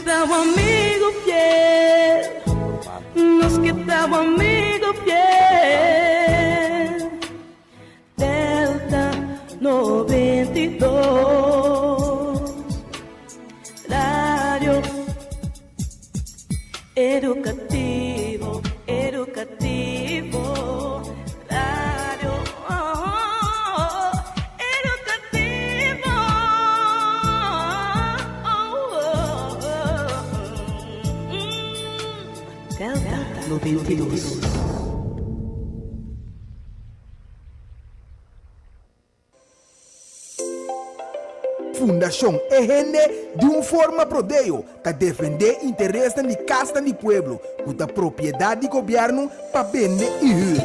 ta un amigu fiel. Nos ke ta un amigu fiel. Delta 92 Radio Educativo, educativo Radio oh, educativo oh, oh, mm. Delta 92. Fundashon E Hende di un forma prodeo ta defendé interesnan di kasnan di pueblo ku ta propiedat di gobièrnu pa bende i hür.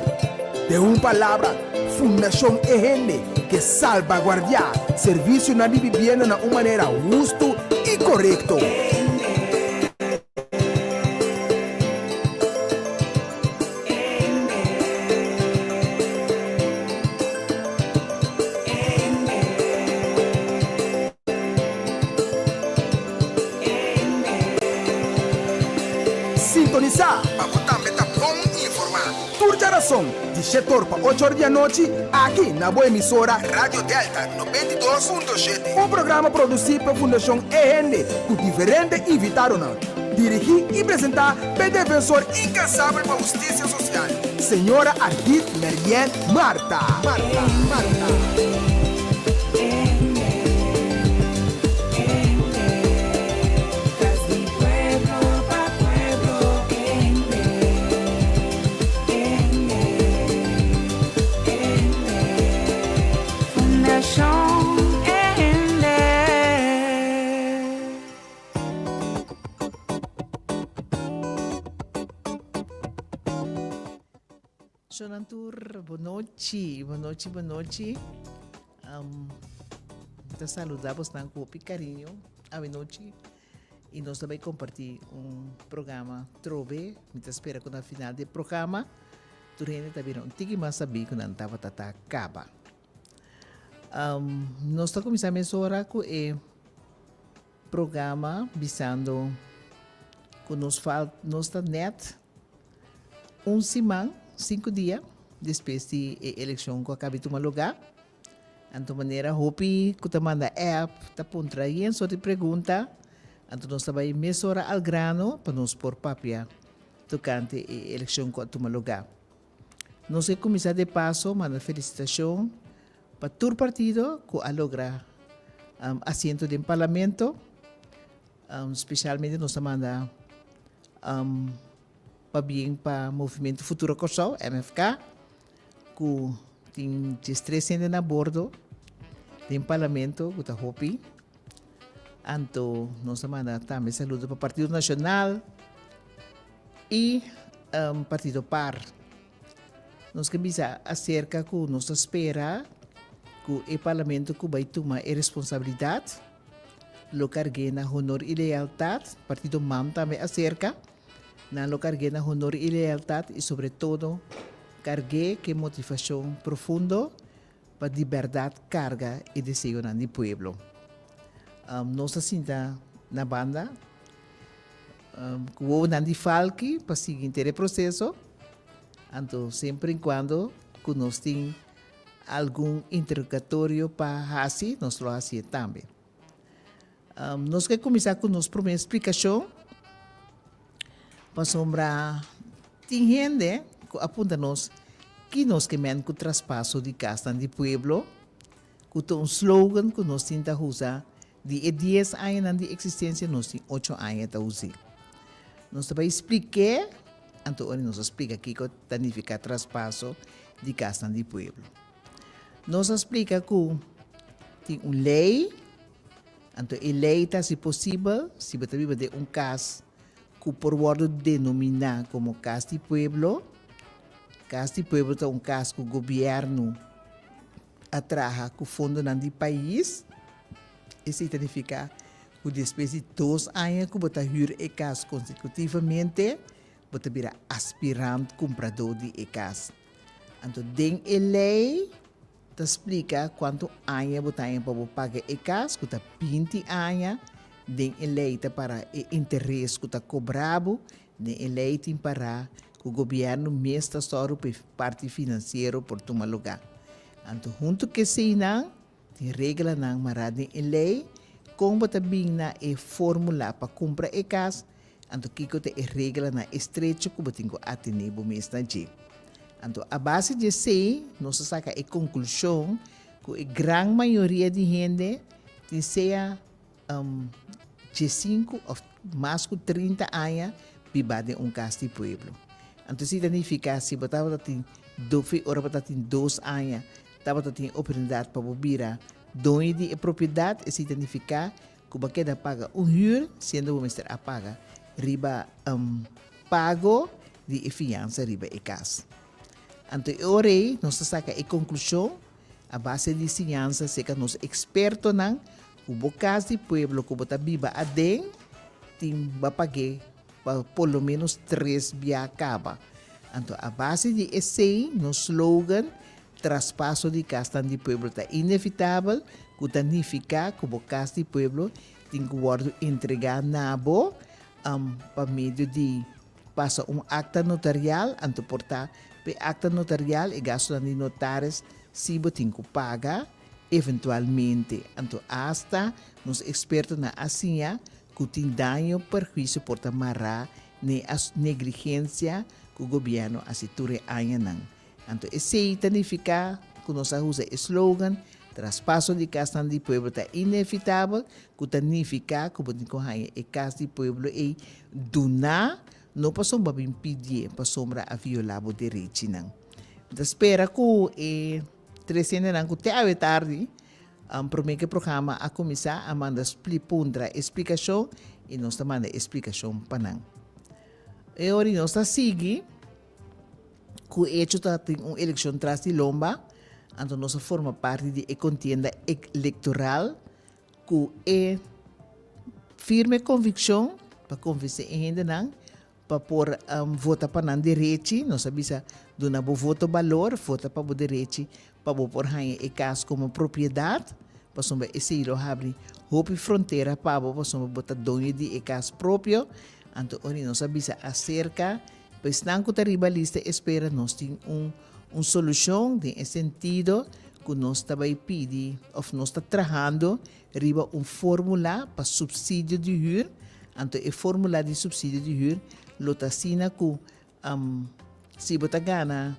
Den un palabra, Fundashon E Hende ke salbaguardiá servisionan di bibienda na un manera hustu i korekto. Sintonisá pa bo tambe ta bon informá. Tur djarason di shetor pa ochor di anochi aki na bo emisora Radio Delta 92.7. Un programa produsí pa Fundashon E Hende ku diferente invitadonan. Dirigí i presentá p'e defensor inkansabel pa hustisia sosial, señora Ardith Merien Martha. Martha. Martha. Shonan tur, bonochi, bonochi, bonochi. Um, ta saluda bosnan ku hopi cariño awenochi y nos ta bai comparti un programa trobe. Mi ta spera ku na final di e programa tur hende ta bira un tiki mas sabí ku nan tabata ta kaba. Um, nos ta kuminsá mesora ku e Programa bisando cu nos fal nos ta net un siman, cinco dia, despues di e eleccion cu a cabi tuma lugar. Anto manera hopi cu ta manda app ta puntra yen soort di pregunta, anto nos ta bay mesora al grano pa nos por papia tocante e eleccion cu a tuma lugar. Nos ke cuminsa de paso manda felicitacion pa tur partido cu a logra asiento den Parlamento. Specialmente nos ta manda pabien pa Movimento Futuro Kòrsou, MFK, cu tin diestres hende na bordo den Parlamento cu ta hopi. Anto nos ta manda tambe saludo pa Partido Nacional y Partido par. Nos ke bisa acerca cu nos ta spera cu e Parlamento cu bay tuma e responsabilidad lo cargue na honor y lealtad, Partido man tambe acerca, nan lo cargue na honor y lealtad y sobre todo cargue ke motivacion profundo pa di berdad carga e deseonan di pueblo. Nos ta sinta na banda cu wowonan di falki pa sigui henter e proceso, anto semper en cuando cu nos tin algun interrogatorio pa haci, nos lo hacié tambe. Nos ke cuminsa cu nos prome explicacion, pasobra tin hende cu a puntra nos ki nos ke men cu traspaso di casnan di pueblo, cu ta un slogan cu nos tin ta usa di e dies añanan di existencia, nos tin ocho aña ta us'é. Nos ta bay splik'é, anto ora nos a splika kico ta nifica traspaso di casnan di pueblo. Nos a splika cu tin un ley, anto e ley ta haci posibel si bo ta biba den un cas cu por wordo denomina como cas di pueblo. Cas di pueblo ta un cas cu gobierno a traha cu fondonan di pais. Esey ta nifica cu despues di dos aña cu bo ta huur e cas consecutivamente, bo ta bira aspirant cumprador di e cas. Anto den e ley ta splica cuanto aña bo ta haña pa bo paga e cas, cu ta binti aña. Den e lei ta para e interes ku ta kobra bo, den e lei tin para ku gobièrnu mes ta sòru pa e parti finansiero por tuma lugá. Anto huntu ku eseinan tin reglanan mará den e lei kon bo ta bin na e fórmula pa kumpra e kas, anto kiko ta e reglanan estrecho ku bo tin ku atené bo mes na dje. Anto a base di esei nos a saka e konklushon ku e gran mayoria di hende tin sea diesinku òf mas ku 30 aña biba den un kas di pueblo. Anto esei ta nifiká si bo tabata tin dofi ora bo ta tin dos aña tabata tin oportunidat pa bo bira doño di e propiedat, esei ta nifiká ku bo a keda paga un hür siendo bo mester a paga riba pago di e fiansa riba e kas. Anto e ora ei nos ta saka e konklushon A base di siñansa serka nos ekspertonan ku bo kas di pueblo ku bo ta biba aden tin ba pag'é pa por lo menos tres bia kaba. Anto a base di esei nos slogan Traspaso di kasnan di pueblo ta inevitabel ku ta nifiká ku bo kas di pueblo tin ku wòrdu entregá na bo pa medio di Pasa un akta notarial, anto por ta p'e akta notarial e gastunan di notaris si bo tin ku paga eventualmente. Anto asta nos ekspertonan a siña ku tin daño perhuisio por ta mará n'e negligensia ku gobièrnu hasi tur e añanan. Anto esei ta nifiká ku nos a usa e slogan Traspaso di kasnan di pueblo ta inevitabel, ku ta nifiká ku bo tin ku haña e kas di pueblo ei duná, no pasobra bo a bin pidié, pasobra a violá bo derechinan. Mi ta spera ku e tres hendenan ku te awe tardi, promé ku e programa a kuminsá, a manda puntra e splikashon i nos ta manda e splikashon pa nan. E ora nos ta sigui. Ku echo ta tin un elekshon tras di lomba, anto nos a forma parti di e kontienda elektoral ku e firme konvikshon pa konvensé e hendenan pa por vota pa nan derechi. Nos a bisa duna bo voto balor, vota pa bo derechi pa bo por haña e kas komo propiedat, pasobra esei lo habri hopi frontera pa bo pasobra bo ta doño di e kas propio. Anto ora nos a bisa aserka Pa esnan ku ta riba lista espera nos tin un un solushon den e sentido ku nos ta bai pidi òf nos ta trahando riba un fórmula pa supsidio di hür. Anto e fórmula di supsidio di hür lo ta asina ku si bo ta gana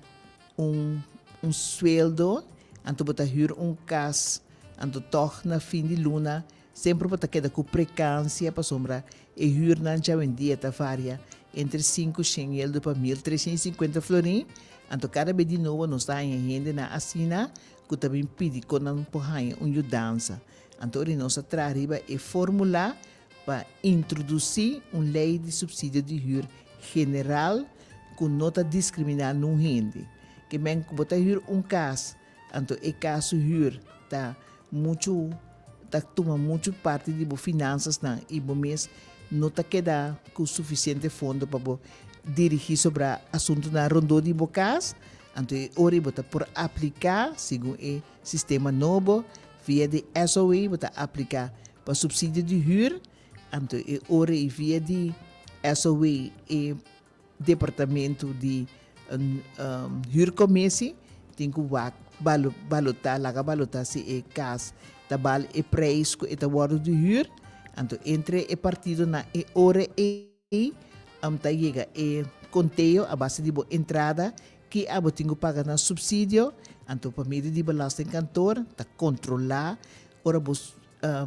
un un sueldo anto bo ta hür un kas anto tòg na fin di luna Semper bo ta keda ku prekansia pasobra e hürnan djawendia ta varia entre 500 eldo pa 1350 florin, anto kada be di nobo nos ta haña hendenan asina ku ta bin pidi kon nan por haña un yudansa. Anto ora nos a traha riba e formula pa introdusí un lei di supsidio di hür general ku no ta diskriminá nun hende. Ke men ku bo ta hür un kas Anto e kas su hür ta muchu ta tuma muchu parti di bo finansasnan i bo mes no ta keda ku sufisiente fondo pa bo dirigí sobra asuntunan rondó di bo kas, anto e ora ei bo ta por apliká segun e sistema nobo via di SOA bo ta apliká pa supsidio di hür, anto e ora ei via di SOA e Departamento di Huurcommissie tin cu wak balota, laga balota si e cas ta bal e prijs cu e ta wordo di huur. Anto entre e partidonan e ora ey ta yega e conteo a base di bo entrada ki abo tin cu paga na subsidio. Anto pa medio di belastingkantoor ta controla ora bo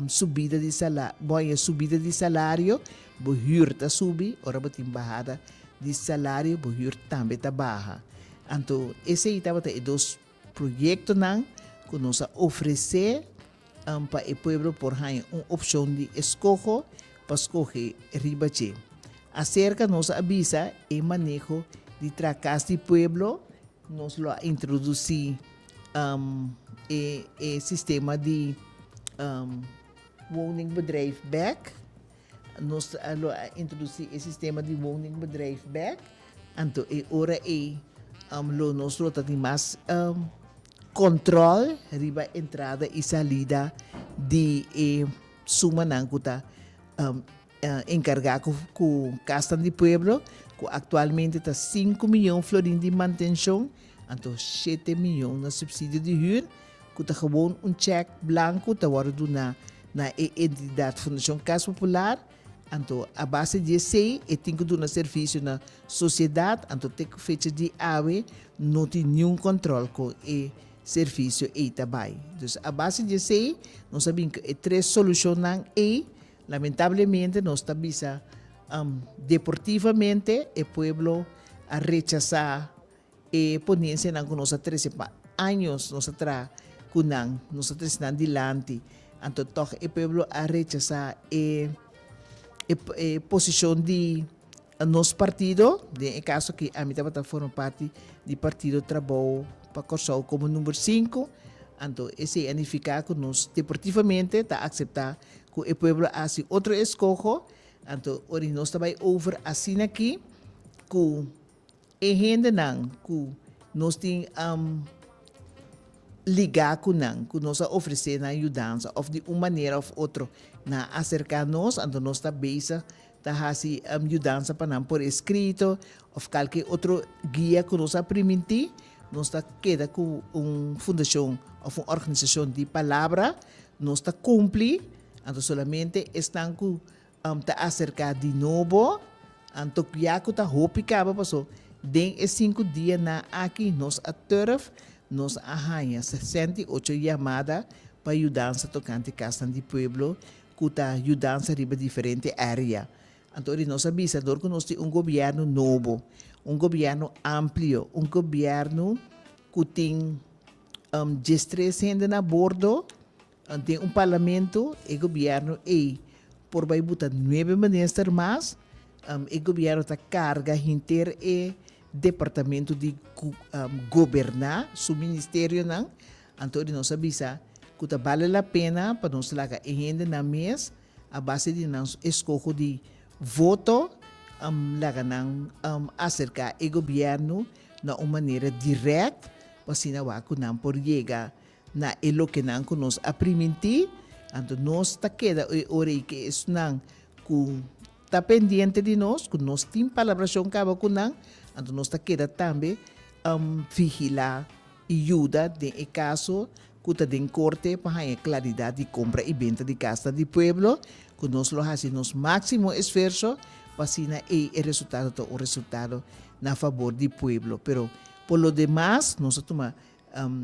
Subida di sala, bo haña subida di salario, bo hür ta subi, ora bo tin bahada di salario, bo hür tambe ta baha. Anto esei tabata e dos proyektonan ku nos a ofresé pa e pueblo por haña un opshon di eskoho pa skohe riba dje. Aserka nos a bisa e maneho di traha kas di pueblo, nos lo a introdusí e e sistema di woningbedrijf bek. Nos lo a introduci e sistema di woningbedrijf bek. Anto e ora ei lo nos lo ta tin mas control riba entrada y salida di e sumanan cu ta. Enkargá ku kasnan di pueblo ku aktualmente ta sinku miyon florin di mantenshon anto shete miyon na supsidio di hür ku ta gewoon un chèk blanku ta wòrdu duná na e entidat Fundashon Kas Popular anto a base di esei e tin ku duna servisio na sosiedat anto te ku fecha di awe no tin niun kòntròl kon e servisio ei ta bai. Dus a base di esei nos a bin ku e tres solushonnan ei. Lamentablemente nos ta bisa deportivamente e pueblo a rechasa e ponencianan cu nos a trece pa años nos a traha cu nan, nos a trece nan dilanti, anto toch e pueblo a rechasa e e posicion di nos partido, den e caso aki ami tabata forma parti di Partido Trabou pa Corsou como number sinku, anto esey a nifica cu nos deportivamente ta acepta Ku e pueblo a hasi otro eskoho, anto ora nos ta bai over asina aki ku e hendenan ku nos tin ligá ku nan, ku nos a ofresé nan yudansa òf di un manera òf otro nan a aserká nos, anto nos ta bezig ta hasi yudansa pa nan por eskrito òf kalke otro guia ku nos a primintí, nos ta keda ku un fundashon òf un organisashon di palabra. Nos ta cumpli, anto solamente esnan cu ta acerca di nobo, anto ya cu ta hopi caba paso den e cinco dianan aki nos a turf, nos a haya 68 yamada pa yudansa tocante casnan di pueblo cu ta yudansa riba diferente area. Anto ori nos a bisa dor cu nos tin un gobierno nobo, un gobierno amplio, un gobierno cu tin 13 hende na bordo den un parlamento, e gobierno ei por bai buta nuebe minister mas, e gobierno ta carga henter e departamento di goberna, su ministerionan, anto di nos a bisa cu ta bale la pena pa nos laga e hendenan mes a base di nan escoho di voto laga nan acerca e gobierno na un manera direct pa asina wak ku nan por yega na e lokenan ku nos a primintí. Anto nos ta keda e ora ei ke esnan ku ta pendiente di nos, ku nos tin palabrashon kaba ku nan, anto nos ta keda tambe vigilá i yuda den e kaso ku ta den korte pa haña klaridat di kompra i benta di kasnan di pueblo, ku nos lo hasi nos máksimo esfuerso pa asina ei e resultado ta un resultado na fabor di pueblo. Pero por lo demas nos a tuma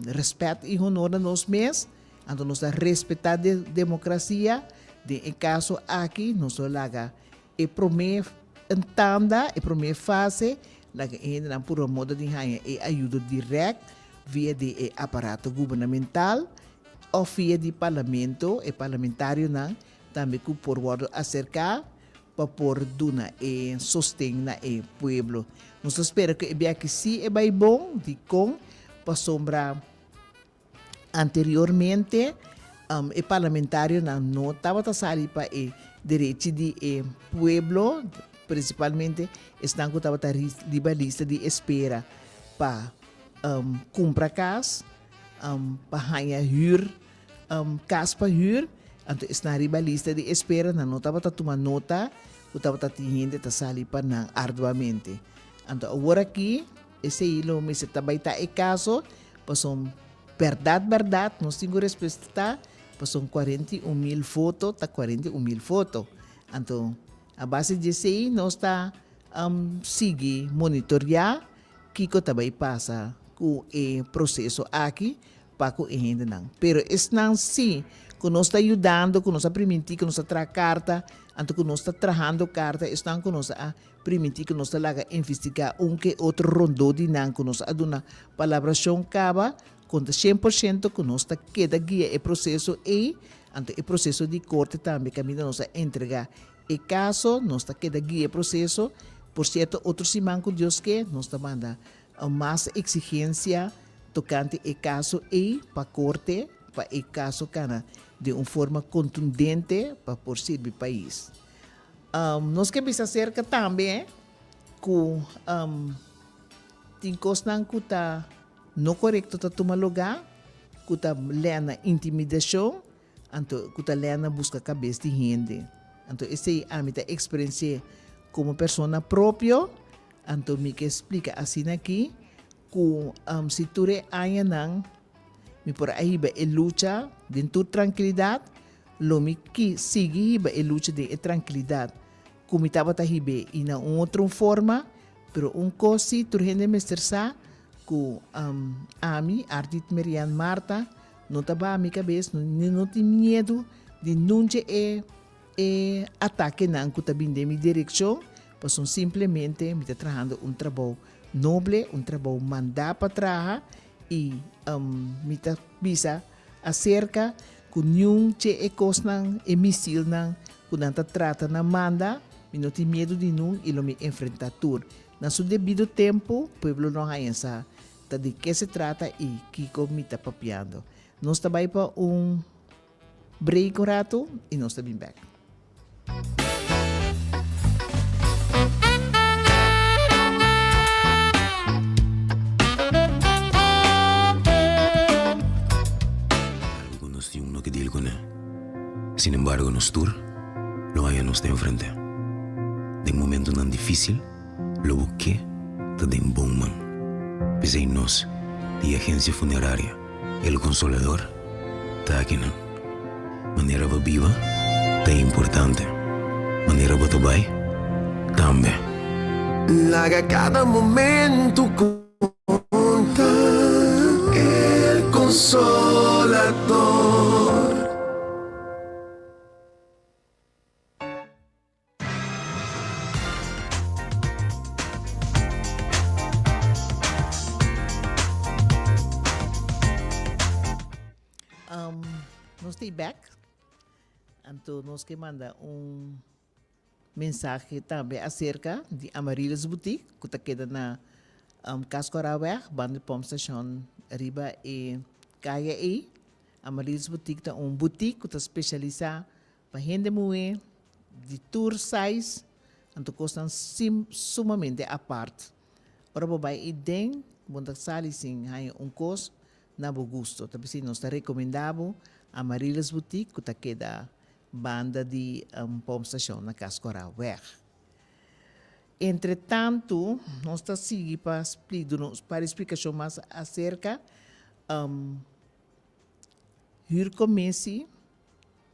rèspèt i honor na nos mes, anto nos ta respetá de demokrasia, den e kaso aki nos lo laga e promé tanda, e promé fase, laga e hendenan purba moda di haña e ayudo dirèkt via di e aparato gubernamental òf via di parlamento, e parlamentarionan tambe ku por wòrdu aserká pa por duna e sosten na e pueblo. Nos ta spera ku e biaha sí e bai bon, dikon? Pasobra anteriormente e parlamentarionan no tabata sali pa e derechi di e pueblo, prinsipalmente esnan ku tabata riba lista di espera pa kumpra kas, pa haña hür. Kas pa hür, anto esnan riba lista di espera nan no tabata tuma nota ku tabata tin hende ta sali pa nan arduamente. Anto awor aki esei lo mester ta bai ta e kaso, pasobra bèrdat bèrdat nos tin ku respetá pasobra 41 mil voto ta 41 mil voto. Anto a base di esei nos ta sigui monitoreá kiko ta bai pasa ku e proseso aki pa ku e hendenan. Pero esnan sí ku nos ta yudando, ku nos a primintí ku nos ta traha karta, anto ku nos ta trahando karta, esnan ku nos a primintí ku nos ta laga investigá un ke otro rondó di nan ku nos a duna palabrashon kaba, konta 100% ku nos ta keda guia e proseso ei, anto e proseso di korte tambe kaminda nos a entregá e kaso, nos ta keda guia e proseso. Por sierto otro siman ku Dios ke nos ta manda Mas exigencia tocante e caso ey pa corte pa e caso cana den un forma contundente pa por sirbi pais. Nos ke bisa acerca tambe cu tin cosnan cu ta no corecto ta tuma lugar, cu ta lena intimidacion, anto cu ta lena busca cabes di hende. Anto esei ami ta eksperensi'é komo persona propio. Anto mi ke splika asina aki ku si tur e añanan mi por a hiba e lucha den tur trankilidat, lo mi ki sigui hiba e lucha den e trankilidat ku mi tabata hib'é i na un otro forma. Pero un kos si tur hende mester sa ku ami, Ardit Merian Martha, no ta baha mi kabes, ni no tin miedu di nunca e e atakenan ku ta bin den mi direkshon, pasobra simplemente mi ta trahando un trabou noble, un trabou mandá pa traha i mi ta bisa aserka ku niun dje e kosnan, e misilnan ku nan ta trata na manda, mi no tin miedu di nun i lo mi enfrentá tur. Na su debido tempu, pueblo lo haña sa ta di ke se trata i kiko mi ta papiando. Nos ta bai pa un break un ratu i nos ta bin bek. Algu ku nos tin un no ke deal kuné. Sin embargo nos tur lo haña nos ta enfrent'é. Den momentunan difísil lo bo ke ta den bon man. P'esei nos di Agencia Funeraria El Consolador ta akinan. Manera bo biba ta importante, manera bo ta bai tambe. Laga kada momento konta El Consolador. Um, nos ta back. Anto nos ke manda un mensahe tambe acerca di Amaryllis Boutique, ku ta keda na um, Cascoraweg, banda di pompstation riba e kaya ei. Amaryllis Boutique ta un boutique ku ta spesialisá Pa hende muhé di tur size, anto kosnan sim sumamente apart. Ora bo bai ei den, bo no ta sali sin haña un kos na bo gusto. Ta p'esei nos ta rekomendá bo Amaryllis Boutique ku ta keda banda di pompstation na Cascoraweg. Entretantu nos ta sigui pa duna un par di splikashon mas aserka huurcommissie.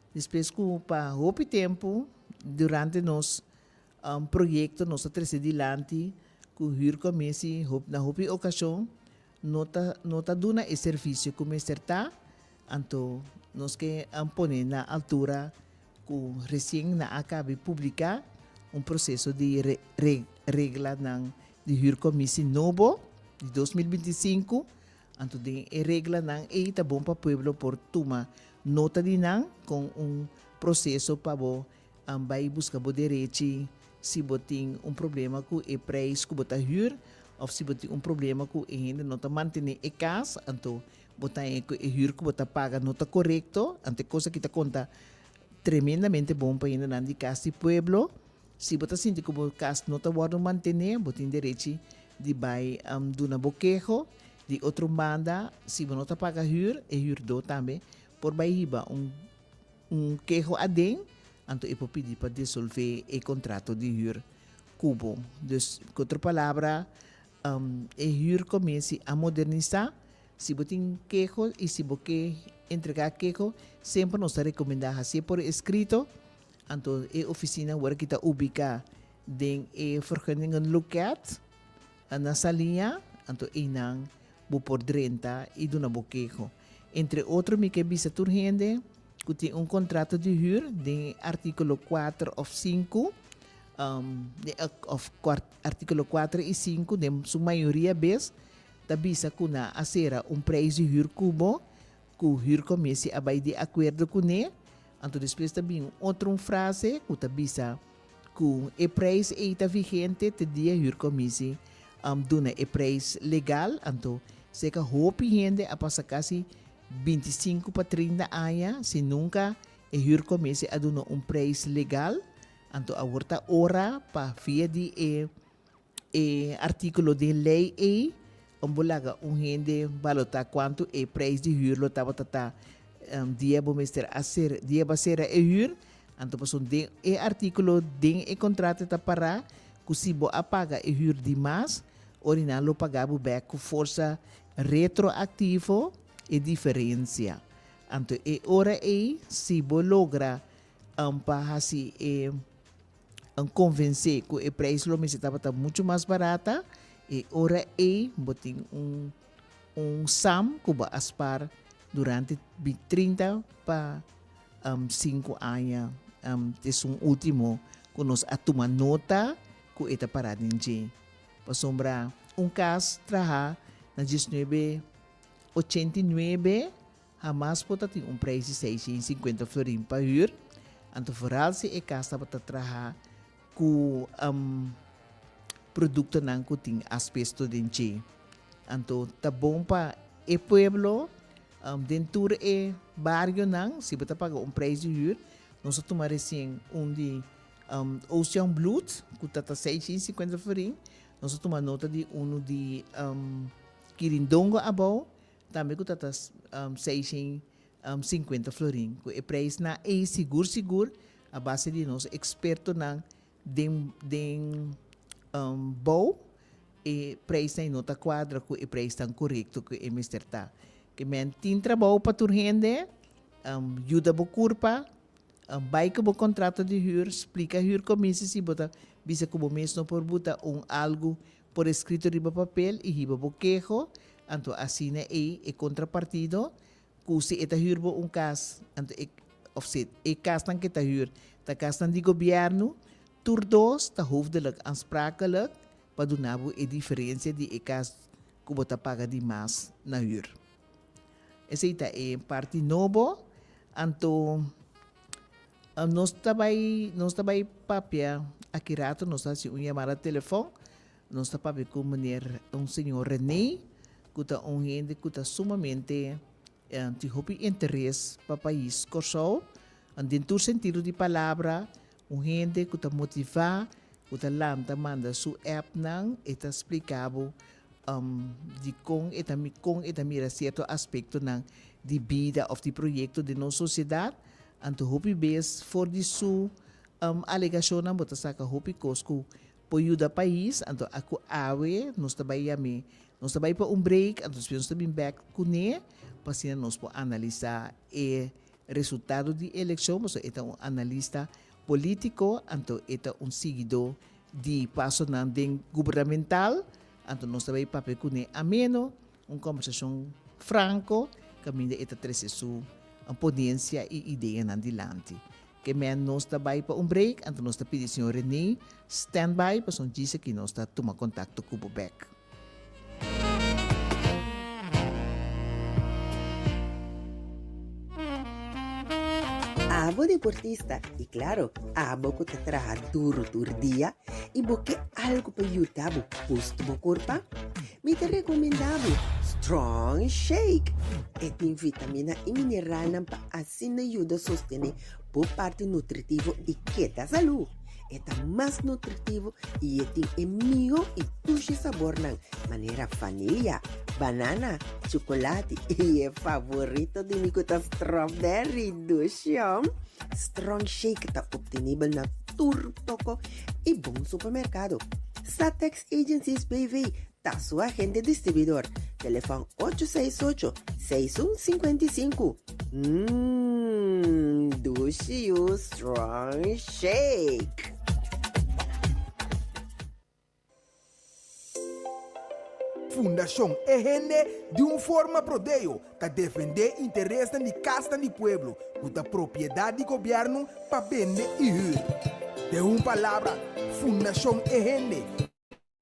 Despues ku pa hopi tempu durante nos proyekto nos a trese dilanti ku huurcommissie na hopi okashon no ta no ta duna e servisio ku mester ta, anto nos ke pone na altura ku resien nan a kabi publiká un proseso di reglanan di huurcommissie nobo di 2025. Anto den e reglanan ei ta bon pa pueblo por tuma nota di nan kon un proseso pa bo bai buska bo derechi si bo tin un problema ku e prijs ku bo ta hür òf si bo tin un problema ku e hende no ta mantené e kas anto bo ta haña ku e hür ku bo ta paga no ta korekto. Anto e kos aki ta konta tremendamente bon pa hendenan di kas di pueblo. Si bo ta sinti ku bo kas no ta wòrdu mantené, bo tin derechi di bai duna bo keho. Di otro banda, si bo no ta paga hür, e hürdó tambe por bai hiba un un keho aden, anto e por pidi pa disolvé e kontrato di hür ku bo. Dus, ku otro palabra, e hürkomisie a modernisá. Si bo tin keho i si bo ke entregá keho, semper nos ta rekomendá hasié por eskrito. Anto e oficina awor aki ta ubica den e vergunningenloket na Saliña, anto einan bo por drenta y duna bo keho. Entre otro mi ke bisa tur hende cu tin un contrato di huur den e articulo cuater of sinku, of articulo cuater y sinku den su mayoria bes ta bisa cu nan a cera un prijs di huur cu bo Ku huurcommissie a bai di akuerdo kuné, anto despues ta bin un otro un frase ku ta bisa ku e prijs ei ta vigente te dia huurcommissie duna e prijs legal, anto seka hopi hende a pasa kasi 25 pa 30 aña sin nunka e huurcommissie a duna un prijs legal, anto awor ta ora pa via di e E artíkulo den lei ei om bo laga un hende balotá kuantu e preis di hür lo tabata ta dia bo mester a ser dia bo a sera e hür. Anto pasobra den e artíkulo den e kontrato ta pará ku si bo a paga e hür di mas, ora nan lo paga bo bèk ku forsa retroaktivo e diferensia. Anto e ora ei si bo logra pa hasi e konvensé ku e preis lo mester tabata muchu mas barata, e ora ei bo tin un un sam ku bo a spar durante 30 pa 5 aña. Esun ultimo ku nos a tuma nota ku e ta pará den dje. Pasobra un kas traha na 1989 hamas por ta tin un preis di 650 florin pa hür. Anto foral si e kas tabata traha ku produktonan ku tin asbesto den dje. Anto ta bon pa e pueblo den tur e barionan, si bo ta paga un preis di hür, nos a tuma resien un di Ocean Bloed ku ta ta 650 florin, nos a tuma nota di unu di Kirindongo abou tambe ku ta ta 650 florin. Ku e preisnan ei sigur sigur a base di nos ekspertonan den den bou e preisnan ei no ta kuadra ku e preisnan korekto ku e mester ta. Ke men tin trabou pa tur hende, yuda bo kurpa, bai ku bo kontrato di hür, splika hürkomisi si bo ta bisa ku bo mes no por buta un algu por eskrito riba papel i hiba bo keho, anto asina ei e kontrapartido ku si e ta hür bo un kas, anto e òf si e kasnan ke ta hür ta kasnan di gobièrnu, tur dos ta hoofdelijk aansprakelijk pa duna bo e diferensia di e kas ku bo ta paga di mas na hür. Esei ta e parti nobo, anto nos ta bai nos ta bai papia aki rato nos ta hasi un yamada telefon, nos ta papia ku meneer un señor Rene ku ta un hende ku ta sumamente tin hopi interes pa pais Kòrsou den tur sentido di palabra, un hende ku ta motivá ku ta lanta manda su appnan e ta splika bo Dikon e ta kon e ta mira sierto aspektonan di bida òf di proyekto den nos sosiedat? Anto hopi bes for di su alegashonnan bo ta saka hopi kos ku por yuda pais. Anto a ku awe nos ta bai yam'é, nos ta bai pa un break, anto despues nos ta bin bèk kuné pa asina nos por analisá e resultado di elekshon, pasobra e ta un analista polítiko, anto e ta un siguidó di pasonan den gubernamental, anto nos ta bay papia cune ameno, un conversacion franco, caminda e ta trece su ponencia y ideanan dilanti. Ke men nos ta bay pa un break, anto nos ta pidi señor Rene stand by, pasobra djis aki nos ta tuma contacto cu bo bek. Abo deportista y claro, abo cu ta traha duro tur dia y bo ke algo pa yuda bo boost bo curpa, mi ta recomenda bo Strong Shake! E tin vitamina y mineralnan pa asina yuda sostene bo parti nutritivo y keda salú. E ta mas nutritivo i e tin e mihó i dushi sabornan manera vanilla, banana, chukolati i e favorito di mi ku ta strawberry. Dushi hom! Strong Shake ta optenibel na tur toko i bon supermerkado. Satex Agencies BV ta su agente distribuidor. Telefòn ocho seis ocho, seis un sinkuenta i sinku. Mmm, dushi yu strong shake! Fundashon E Hende di un forma prodeo ta defendé interesnan di kasnan di pueblo ku ta propiedat di gobièrnu pa bende i hür. Den un palabra, Fundashon E Hende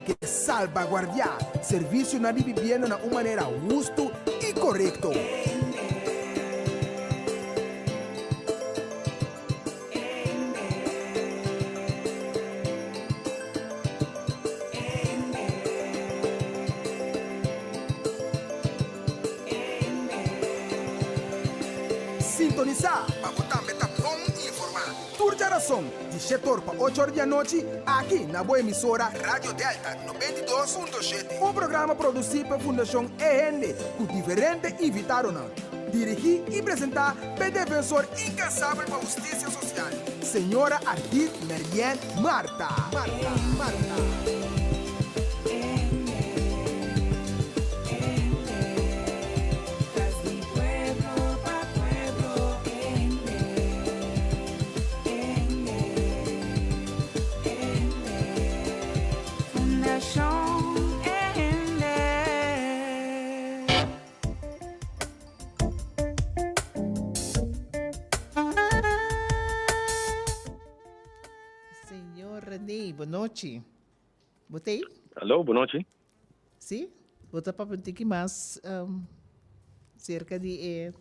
ke salbaguardiá servisionan di bibienda na un manera hustu i korekto. Sintonisá pa bo tambe ta bon informá. Tur djarason, di shetor pa ochor di anochi, aki na bo emisora Radio Delta 92.7. Un programa produsí pa Fundashon E Hende ku diferente invitadonan. Dirigí i presentá p'e defensor inkansabel pa hustisia sosial, señora Ardith Marianne Martha. Martha. Martha. Señor René, bon nochi. Bo ta ei? Aló, bon nochi. Sí? Bo ta papia un tiki mas um, cerca di e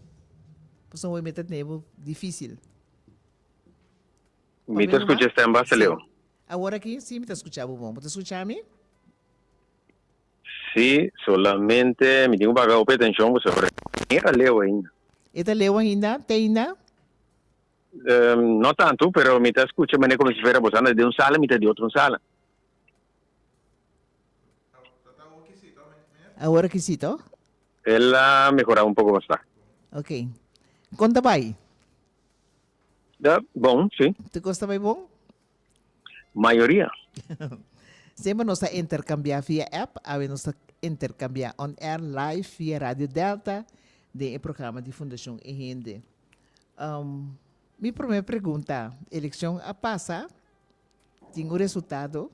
pasobra hoy mi ta tene bo difícil. Mi ta scucha stem basta leu. Awor aki sí mi ta scucha bo bon. Bo ta scucha mi? Sí, solamente mi tin cu paga hopi atencion pasobra e ta leu ainda. E ta leu ainda? Te ainda? No tanto, pero mi ta scucha manera como si fuera bo anda den un sala, mi ta di otro un sala. Awor aki sí, to? El a mehora un poco mas ta. Ok. Con ta bay? Da, bon, sí. Tur cos ta bay bon? Mayoria. Semper nos ta intercambia via app, awe nos ta intercambia on air live via Radio Delta den e programa di Fundacion E Hende. Um, mi prome pregunta, eleccion a pasa, tin un resultado,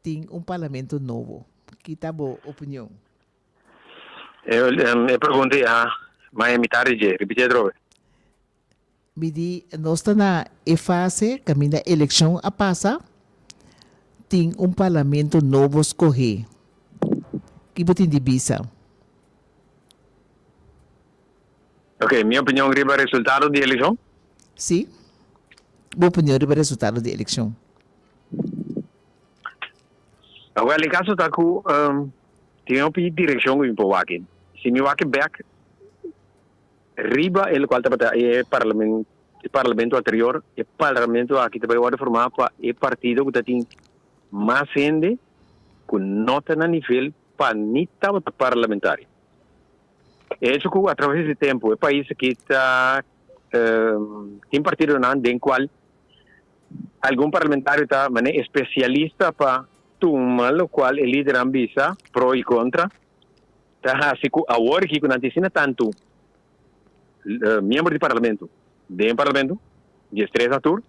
tin un parlamento nobo. Ki ta bo opinion? E pregunta ya, ma e mitad di dje. Ripiti atrobe. Mi di, nos ta na e fase kaminda elekshon a pasa, tin un parlamento nobo skohé. Ki bo tin di bisa? Ok, mi opinion riba resultado di elekshon? Sí, bo opinion riba resultado di elekshon. Awel, e kaso ta ku tin hopi direkshon ku mi por wak. Si mi wak bèk, Riba e locual tabata e e parlamento anterior, e parlamento aki ta bay wordo forma pa e partido cu ta tin mas hende cu no ta na nivel pa ni tabata parlamentario. E hecho cu a traves di tempo e pais aki ta tin partidonan den cual algun parlamentario ta mane especialista pa tuma locual e lidernan bisa pro y contra, Ta hasi ku awor aki ku nan tin asina tantu miembro di parlamento den parlamento, diestres na tur,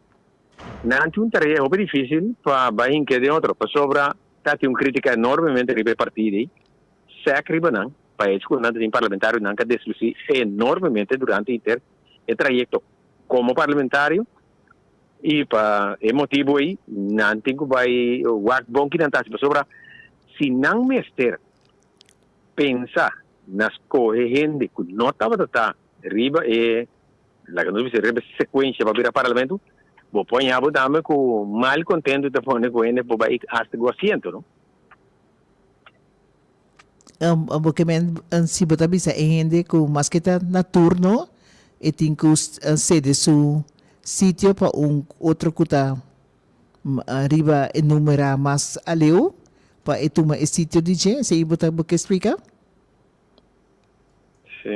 nan tin un tarea hopi dificil pa bai hinke den otro, pasobra ta tin un critica enormemente riba e partido ei, sec riba nan, pa hecho ku nan ta tin parlamentarionan ka desluci enormemente durante henter e trayecto como parlamentario, y pa e motibo ei nan tin ku bai wak bon ki nan ta hasi, pasobra si nan mester pensa na skohe hende ku no tabata ta riba e, laga nos bisa, riba e sekuensha pa bira parlamento, bo por haña bo tambe ku mal kontentu ta pone ku hende por bai hasta ku asiento, no? Bo ke men si bo ta bisa e hende ku maske ta na turno e tin ku sede su sitio pa un otro ku ta Riba e numera mas aleu pa e tuma e sitio di dje, esei bo ta bo ke splika? Si,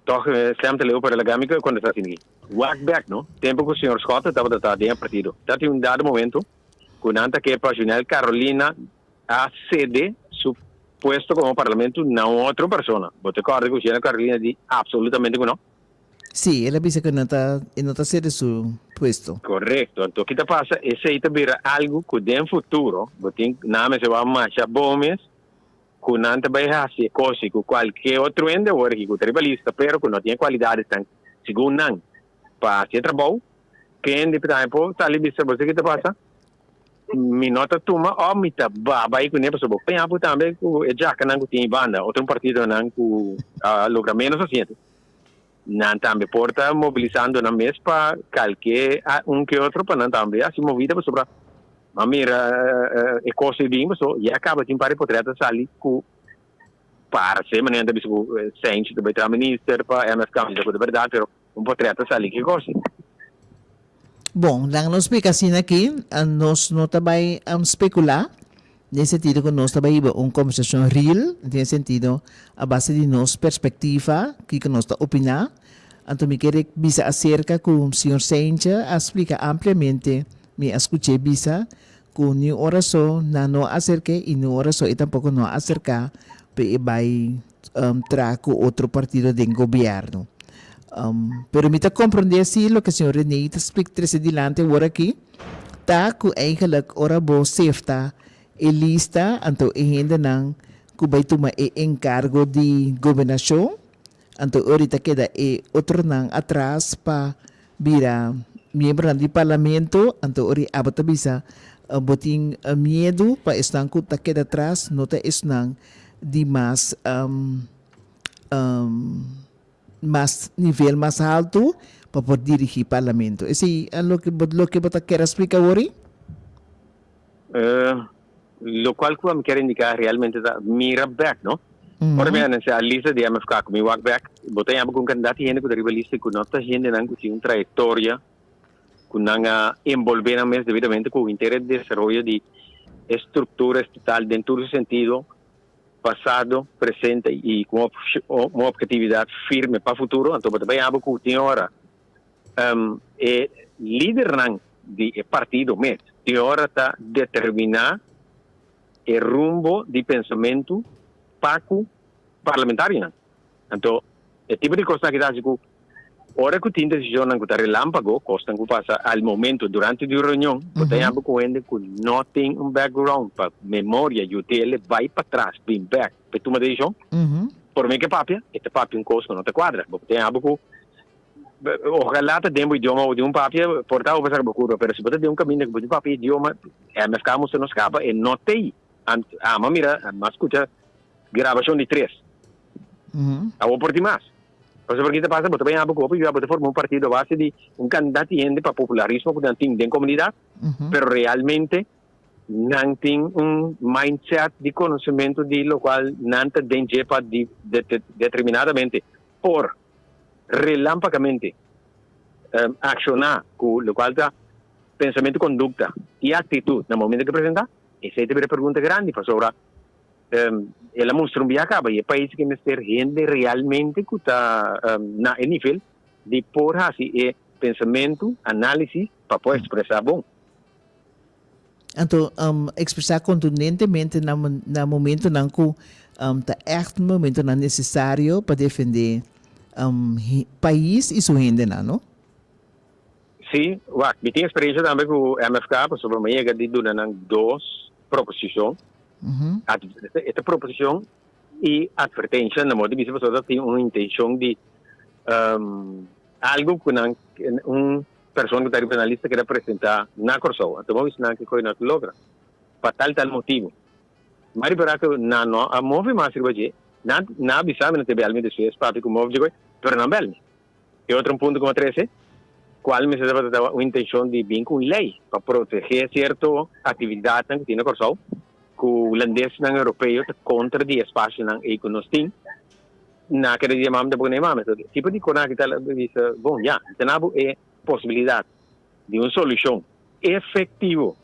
tòg sèm ta leu pa relagá mi ku kontestá asina aki. Wak bèk no, tempu ku señor Schotte tabata ta den e partido, ta tin un dado momento ku nan ta ke pa Junel Carolina a sede su puesto komo parlamento na un otro persona. Bo ta kòrda ku Junel Carolina di absolutamente ku no? Sí, el a bisa ku no ta, e no ta sede su puesto. Korekto. Anto ki ta pasa? Esei ta bira algu ku den futuro bo tin nan mester wak masha bon mes ku nan ta bai hasi e kos i ku kualke otro hende awor aki ku ta riba lista pero ku no tin e kualidadesnan segun nan pa hasi e trabou. Kende tambe por sali bisa bo sa ki ta pasa? Mi no ta tuma òf mi ta bai kuné pasobra bo peña bo tambe ku e djakanan ku tin ei banda otro partidonan ku a logra ménos asiento. Nan tambe por ta mobilisando nan mes pa kalke un ke otro pa nan tambe hasi movida pasobra a mira e kos ei bin paso ya kaba tin par di potret a sali ku parse manera nan ta bisa ku Senchi ta bai traha minister pa MFK mi sa ku ta berdad pero un potret a sali ke kos ei. Bon, laga nos splika asina aki, nos no ta bai spekulá. Den sentido ku nos ta bai hiba un kombersashon real, den sentido a base di nos perspektiva, kiko nos ta opiná. Anto mi kere bisa aserka ku señor Seintje a splika ampliamente, mi a skuch'é bisa ku niun ora so nan no a aserk'é i niun ora so e tampoko no a aserká pa e bai traha ku otro partido den gobièrnu. Pero mi ta komprondé si loke señor René ta splik trese dilanti awor aki ta ku eigenlijk ora bo sefta e lista anto e hendenan ku bai tuma e enkargo di gobernashon anto ora ta keda e otronan atras pa bira miembronan di parlamento anto ora abo ta bisa bo tin miedu pa esnan ku ta keda atras no ta esnan di mas mas nivel mas haltu pa por dirigí parlamento. Esei loke bo loke bo ta kier a splika awor? Lokual ku ami kier indiká realmente ta mira bèk, no? Ora mi anunsiá a lista di MFK ku mi wak bèk, bo ta yama ku un kandidat di hende ku ta riba lista ku no ta hendenan ku tin un trayektoria ku nan a enbolbé nan mes debidamente ku henter e desaroyo di e struktura estatal den tur su sentido. pasado, presente y cu un objetividad firme pa futuro, anto bo ta bay abo cu tin ora e lidernan di e partido mes tin ora ta determina e rumbo di pensamento pa cu parlamentarionan. Anto e tipo di cosnan aki ta haci cu ora cu tin decisionnan cu ta relampago, cosnan cu pasa al momento durante di un reunion, bo ta yama cu hende cu no tin un background pa memoria yut'e bay patras, bin bek pa e tuma decision. Por mi ke papia, e ta papia un cos cu no ta cuadra. Bo ta yama cu ojalá ta den bo idioma bo tin un papia, por ta bo por saca bo curva, pero si bo ta den un caminda cu bo tin papia idioma, MFK mustra nos caba, e no t'ey. Ama mira, ama scucha grabacion di tres. Awor por tin mas. Pasobra ki ta pasa, bo ta bay haba ku hopi bia bo ta forma un partido a base di un kandidat di hende pa popularismo ku nan tin den komunidat, pero realmente nan tin un mindset di konosementu di lokual nan ta den dje pa di determinadamente por relampagamente akshoná ku lokual ta pensamentu, kondukta i aktitut na momento ke presentá. Esei ta bira pregunta grandi pasobra El a mustra un bia caba y e pais ke mester hende realmente cu ta na e nivel di por haci e pensamento, analisis pa por expresa bon. Anto expresa contundentemente na na momentonan cu ta echt momentonan necesario pa defende pais y su hendenan, no? Sí, wak, mi tin experiencia tambe cu MFK pasobra mi a yega di duna nan dos proposicion. Esta proposicion y advertencia na modo di bisa pasobra ta tin un intencion di algo cu nan un persona cu ta riba nan lista keda presenta na Corsou. Anto bo bisa nan kico no ta logra pa tal tal motibo. Mi a ripara cu nan no a move mas riba dje. Nan a bisa mi, nan ta bel mi despues papia cu move dje pero nan bel mi. E otro un punto ku mi a trese, kual mester tabata ta un intenshon di bin ku un lei pa protegé sierto aktividatnan ku tin na Kòrsou, ku hulandesnan europeo ta kontra di e espasionan ei ku nos tin. Na keda di yama mi tampoko na yama mi. Tipo di kona aki ta bisa, bon ya, ta na bo e posibilidat di un solushon efektivo.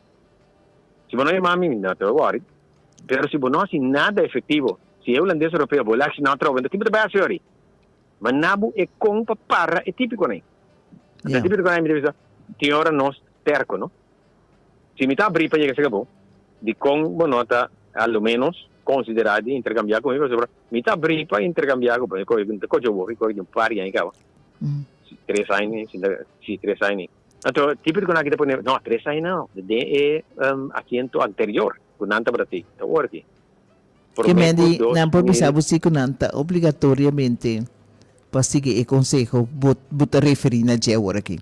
Si bo no yama mi, mi no ta wòri. Pero si bo no hasi nada efektivo, si e hulandes europeo bo laga si nan atrobe, enton kibo ta bai hasi ori? Ma nabu e kon pa para e típikonan. Anto e típikonan mi ta bisa, tin ora nos terko, no? Si mi ta abrí pa yega serka bo, dikon bo no ta a lo ménos konsiderá di interkambiá ku mi? Pasobra mi ta abrí pa interkambiá ku bo. Mi ta kocha bo, mi kohe di un par di aña kaba. Tres aña, si, tres aña. Anto típikonan aki ta pone, no, tres aña no, den e asiento anterior ku nan tabata tin, ta ora aki. Ke men di nan por bisa bo si ku nan ta obligatoriamente pa sigui e konseho bo bo ta referí na dje awor aki?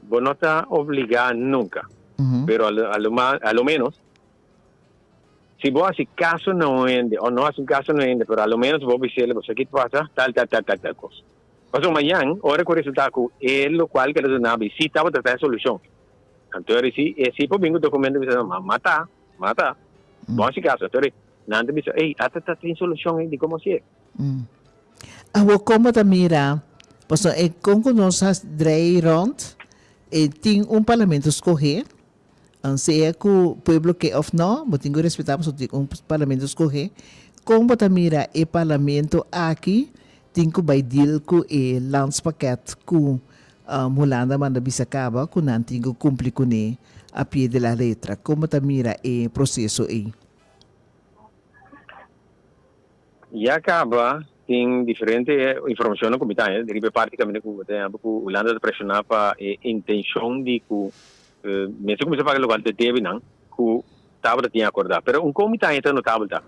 Bo no ta obligá nunka, pero a lo a lo ménos si bo hasi kaso na un hende o no hasi kaso na un hende pero a lo ménos bo bis'el bo sa ki ta pasa tal tal tal tal tal kos. Pasobra mañan ora ku resultá ku e lokual ku el a duna bo si tabata ta e solushon anto e si e si por bin ku dokumento bisa no mata. Mata. Bo hasi caso. Entonces, nan ta bisa, ey, ata ta tin solucion ey, di como si e. Awor como ta mira, pasobra e con cu nos a drei rond, e tin un parlamento scoge, Sea ku pueblo ke òf nò, bo tin ku respetá pasobra tin un parlamento skohé. Kon bo ta mira e parlamento aki tin ku bai deal ku e landspakket ku Hulanda manda bisa kaba ku nan tin ku kumpli kuné a pie de la letra? Kon bo ta mira e proseso ei? Ya kaba tin diferente informashonnan ku mi ta haña riba e parti kaminda ku ta yama ku Hulanda ta preshoná pa e intenshon di ku mester kuminsá paga lokual ta debe nan ku tabata tin akordá. Pero un kon mi ta haña ta notabel ta,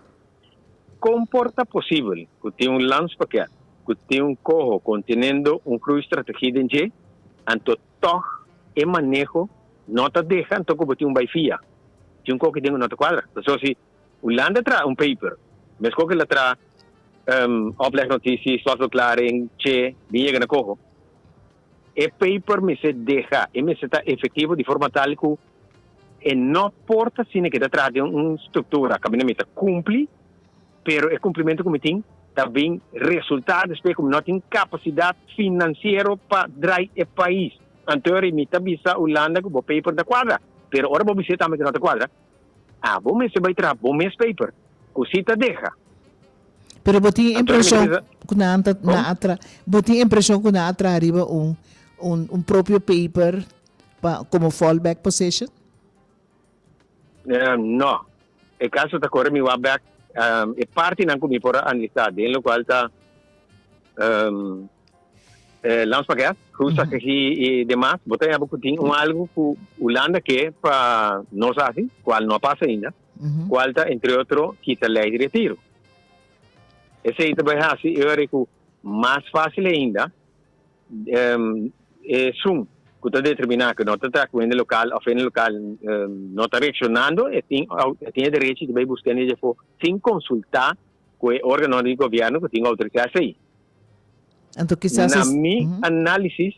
kon por ta posibel ku tin un landspakket ku tin un koho kontenendo un groeistrategie den dje anto tòg e maneho no ta deha anto ku bo tin un bai fia? Tin un koki den ku no ta kuadra. Pasobra si Hulanda traha un paper, meskos ku el a traha oplegnotitie, slotverklaring, che, bin yega na koho. E paper mester deha, e mester ta efektivo di forma tal ku e no por ta asina ku e ta traha den un struktura kaminda mi ta kumpli, pero e kumplimentu ku mi tin ta bin resultá despues ku mi no tin kapasidat finansiero pa drai e pais. Anto mi ta bisa Hulanda ku bo paper ta kuadra, pero ora bo bis'é tambe ku no ta kuadra, Abo mester bai traha bo mes paper cu si ta deha. Pero bo tin impresion cu nan ta na a tra bo tin impresion cu nan a traha riba un un un propio paper pa como fallback position? No. E caso ta core mi wak bek e partinan cu mi por a anlisa den locual ta Landspakket, groeistrategie i demas, bo ta yaba ku tin un algu ku Hulanda ke pa nos hasi, kual no a pasa ainda, kual ta entre otro kita lei di retiro. Esei ta bai hasi e ora ku mas fásil ainda esun ku ta determiná ku no ta traha ku hende lokal òf hende lokal no ta reakshonando, e tin e tin e derechi di bai buska hende di afó sin konsultá ku e órganonan di gobièrnu ku tin outorisá esei. Anto kisas Na es mi análisis,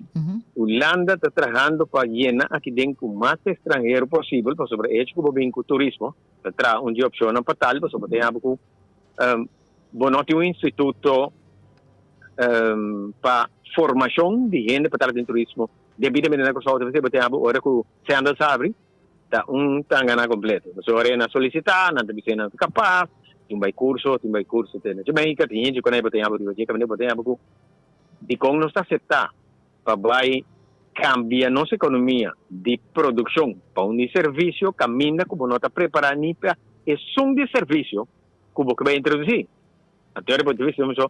Hulanda ta trahando pa yena aki den ku mas estranhero posibel pasobra e hecho ku bo bin ku turismo ta traha un di opshonnan pa tal pasobra bo ta yaba ku bo no tin un instituto pa formashon di hende pa traha den turismo debidamente na Kòrsou. Ta bo ta yaba ora ku Sandals habri ta un tangana kompleto. Pasobra ora nan solisitá, nan ta bisa nan ta kapas, tin bai kurso, tin bai kurso te na Jamaica, tin hende ku nan bo ta yama riba dje, kaminda bo ta yama ku dikon nos ta aseptá pa bai kambia nos ekonomia di produkshon pa un di servisio kaminda ku bo no ta prepará ni pa esun di servisio ku bo ke bai introdusí. Anto ora bo ta bisa so,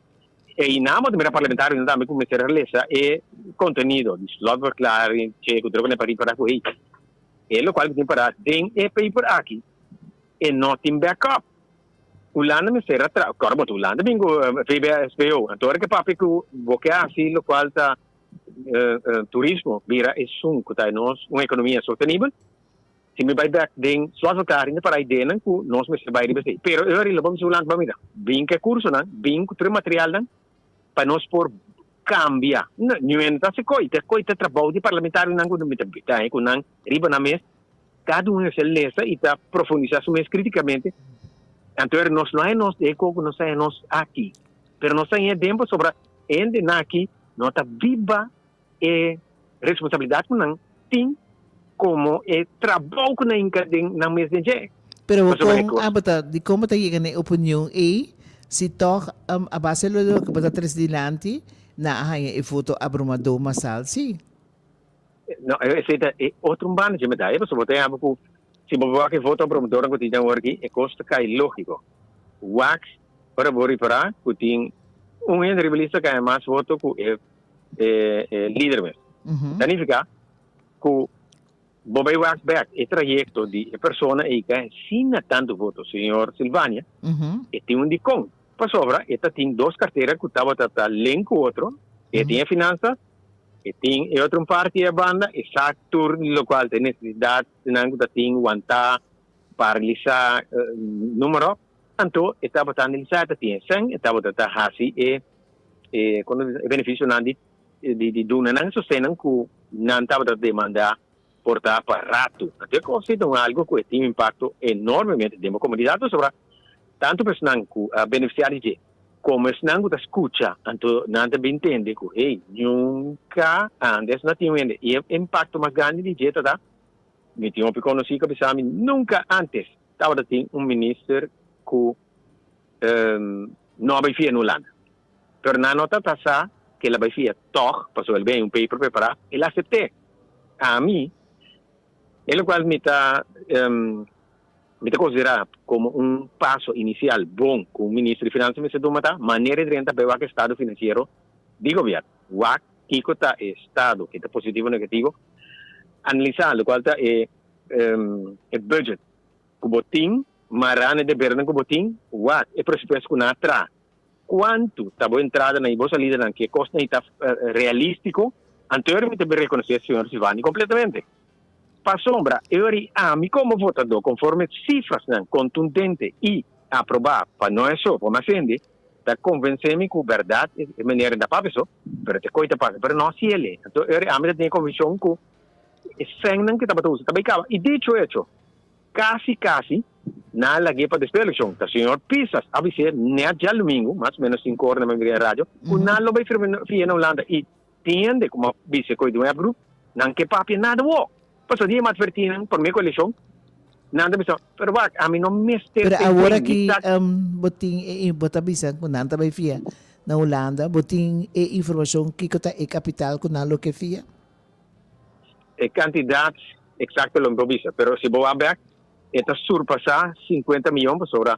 einan bo ta mira parlamentarionan tambe ku mester a lesa e kontenido di slotverklaring, che ku troke na paripara ku hey, e lokual ku tin para den e paper aki e no tin backup. Hulanda mester a tra, kòrda bo ta Hulanda bin ku VBSBO, anto ora ke papia ku bo ke hasi lokual ta turismo bira esun ku ta nos un ekonomia sostenibel, Si mi bai bek den slotverklaring ta para ideanan ku nos mester bai riba esei. Pero e ora lo bo mester Hulanda pa mira. Bin ku e kursonan, bin ku tur e materialnan pa nos por kambia. No, niun ta hasi koi. Ta koi ta trabou di parlamentarionan ku mi ta haña ku nan riba nan mes. Kada un mester lesa i ta profundisá su mes kritikamente. Anto ora nos no haña nos den e koko, nos haña nos aki. Pero nos haña den pasobra hendenan aki no ta biba e responsabilidad cu nan tin como e trabou cu nan hinca den nan mes den dje. Pero bo Pasobra e con cos. abo ta, di con bo ta yega na e opinion ey si tog a base lo loke bo ta trece dilanti nan a haña e voto abrumador masal si? No, esey ta e otro un banda dje medaya pasobra bo ta yaba cu si bo wak e voto abrumadornan cu tin awor aki e cos ta cay logico. Wak ora bo ripara cu tin un hende riba lista cu a haña mas voto cu e e e lider mes. Ta nifica cu bo bay wak bek e trayecto di e persona ey ka asina tanto voto, señor Silvania, e tin un dicon, pasobra e ta tin dos cartera cu tabata ta link cu otro, e tin e finanzas, e tin e otro un parti e banda, e sa tur locual ta e necesidad nan cu ta tin wanta, paralisa, numero, anto e tabata analiza, e ta tin e cen, e tabata ta haci e e kono e benefisionan di di di duna nan sostennan ku nan tabata demandá por ta pa ratu. Anto e kos ei ta un algu ku e tin un impakto enormemente den bo komunidat pasobra tantu pa esnan ku a benefisiá di dje komo esnan ku ta skucha anto nan ta bin tende ku hey nunka antes no tin un hende i e impakto mas grandi di dje ta ta. Mi tin hopi konosí ku a bisa mi nunka ántes tabata tin un minister ku no a bai fia na Hulanda. Pero nan no ta ta sa ku el a bai fia tòg, pasobra el bai un paper prepará, el a asept'é. Ami, e lokual mi ta mi ta konsiderá komo un paso inisial bon ku un minister di finansa mester tuma ta manera e drenta bai wak e estado finansiero di gobièrnu. Wak kiko ta e estado, ke ta positivo o negativo, analisá lokual ta e e budget ku bo tin, mará na e debernan ku bo tin, wak e presupuesto ku nan a traha, kuantu ta bo entradanan i bo salidanan, ke kosnan ei ta realístiko, anto mi ta rekonosé señor Silvani kompletamente. Pasobra e ora ei ami komo votadó, konforme sifrasnan kontundente i aprobá pa no eso, pa mas hende, ta konvensé mi ku bèrdat e manera ta papia so, pero te koi ta pasa, pero no hasi el'e. Anto e ora ei ami ta tin e konvikshon ku e sènnan ku e tabata usa ta bai kaba. I dicho hecho, kasi kasi nan a lag'é pa despues elekshon. Ta señor Pisas a bis'é nèt djalumingu, mas o ménos sinku ora na mira den radio, ku nan lo bai firma fia na Hulanda. I tin hende ku a bis'é ku e di un app group, nan ke papia nada wou. Pasobra di e advertí nan promé ku elekshon, nan ta bisa, pero wak, ami no mester Pero ten awor mi aki ta. bo tin e bo ta bisa ku nan ta bai fia na Hulanda, bo tin e informashon kiko ta e kapital ku nan lo ke fia? E kantidat eksakto lo mi por bisa, pero si bo wak bek e ta surpasá sinkuenta miyon pasobra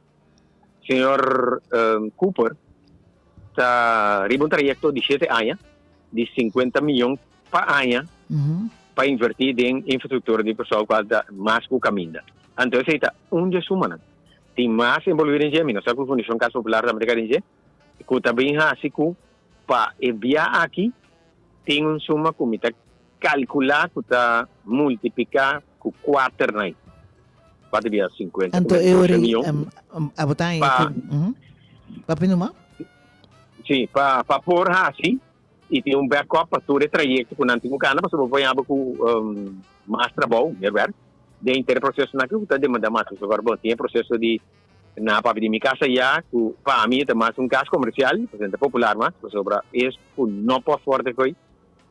señor Cooper ta riba un trayekto di shete aña di sinkuenta miyon pa aña pa invertí den infrastruktura di Kòrsou kual ta mas ku kaminda. Anto esei ta un dje sumanan. Tin mas envolví den dje, mi no sa ku Fundashon Kas Popular tambe ta keda den dje, ku ta bin hasi ku pa e bia aki tin un suma ku mi ta kalkulá ku ta multipliká ku kuater nai. Kuater bia sinkuenta Anto e ora ei abo ta haña ku papia numa? Sí, pa por hasi i tin un backup pa tur e trayekto ku nan tin ku kana pasobra bo por yaba ku mas trabou, meer werk, den henter e prosesonan aki ku ta demanda mas. Pasobra bo tin e proseso di na papia di mi kas aya ku pa mi e ta mas un kas komersial, pasobra ta popular mas, pasobra es ku no por afòrd e koe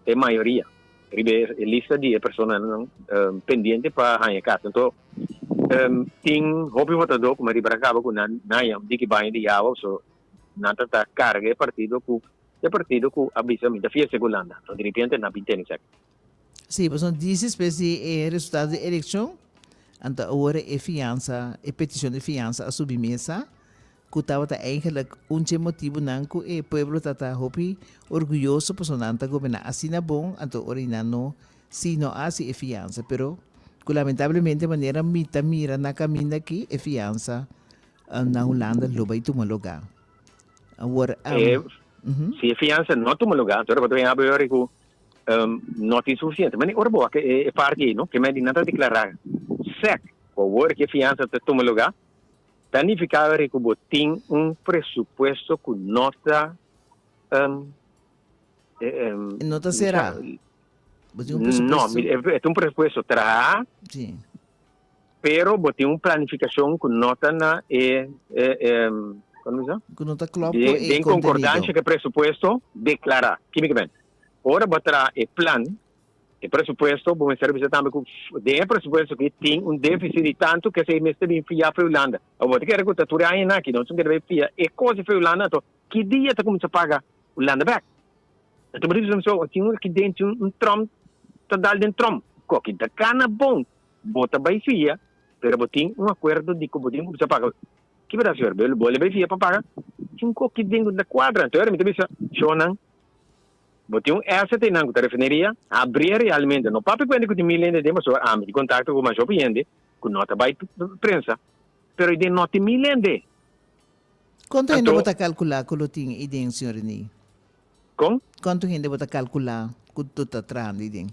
e mayoria riba e lista di e personanan pendiente pa haña kas. Anto tin hopi votadó ku mi a riba kaba ku nan haña un diki baño di awa pasobra nan ta ta karga e partido ku E partido ku a bisa mi ta fiesta ku Hulanda, no diripiente nan bin tene esaki. Sí, pasobra disi despues di e resultado di elekshon, anto awor e fiansa, e petishon di fiansa a subi mesa, ku tabata eigenlijk un dje motibunan ku e pueblo ta ta hopi orguyoso pasobra nan ta goberná asina bon, anto ora nan no si no a hasi e fiansa, pero ku lamentablemente manera mi ta mira na kaminda aki e fiansa na Hulanda lo bai tuma lugá. Awor, um, Si e fiansa no tuma lugá, anto ora bo ta bin habla ora ku no tin sufisiente. Ma ora bo wak e parti ei, no, ke men di nan ta deklará sèk ku awor ku e fiansa ta tuma lugá, ta nifiká ora ku bo tin un presupuesto ku no ta No ta será. Bo tin un presupuesto. No, e ta un presupuesto trahá. Sí. Pero bo tin un planificacion cu no ta na e, e, como bisa? Cu no ta klop cu e Den concordancia cu e presupuesto declara. Kimicamente, ora bo traha e plan, e presupuesto, bo mester bisa tambe cu den e presupuesto aki tin un deficit di tanto cu esey mester bin fia for Hulanda. Bo ta kere cu ta tur e añanan aki nos tin kere bay fia e cos di for Hulanda, anto ki dia ta cuminsa paga Hulanda bek? Anto bo ta bisa so, tin un aki den, tin un trom ta dal den trom. Koki ta cana bon. Bo ta bai fia, pero bo tin un akuerdo di ku bo tin ku bisa paga. Ki bo ta hasi ora? Bo le bai fia pa paga? Tin koki den ku ta kuadra. Anto ora mi ta bisa, Shownan, bo tin un asset einan ku ta refineria, habrie realmente. No papia ku hende ku tin mil hende den, pasobra ami tin kontakto ku masha hopi hende ku no ta bai prensa, pero ei den no tin mil hende. Kontu hende bo ta kalkulá ku lo tin ei den, señor Rene? Kon? Kontu hende bo ta kalkulá ku ta trahando ei den?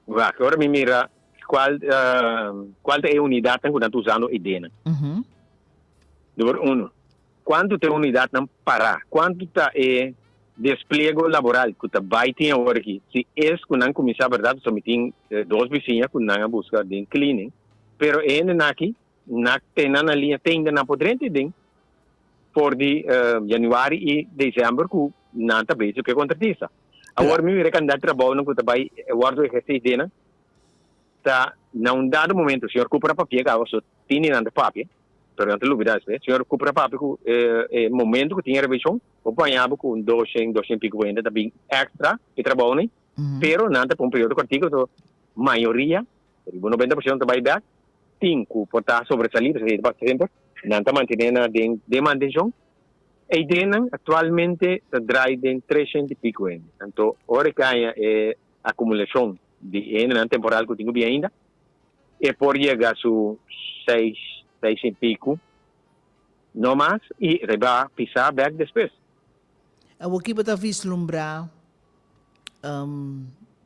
Wak, ora mi mira cual cual ta e unidadnan cu nan ta usando e denan. Numero uno, cuanto ta e unidadnan para? Cuanto ta e despliego laboral cu ta bay tin awor aki? Si es cu nan cuminsa berdad, pasobra mi tin dos bisiña cu nan a busca den cleaning, pero e hendenan aki na tena na liña tende nan por drenta den for di januari y december cu nan ta bezig cu e contratista. Awor mi mira e cantidad di trabounan cu ta bay wordo eherci den nan ta. Na un dado momento señor Cooper a papia caba so tin di nan ta papia, pero nan ta lubida despues. Señor Cooper a papia cu e momento cu tin e revision bo paña bo cu un doshen, doshen pico bo hende ta bin extra e trabou nei, pero nan ta pa un periodo cortico so mayoria, riba un 90% ta bay bek, tin cu por ta sobresali, pasobra esey ta pasa semper, nan ta mantene na den den mantencion. E ideanan actualmente ta draai den treshen y pico hende. Anto ora e caña e acumulacion di hendenan temporal cu tin cu bin ainda, e por yega su seis, seis y pico, no mas, y riba pisa bek despues. Awoki bo ta vislumbra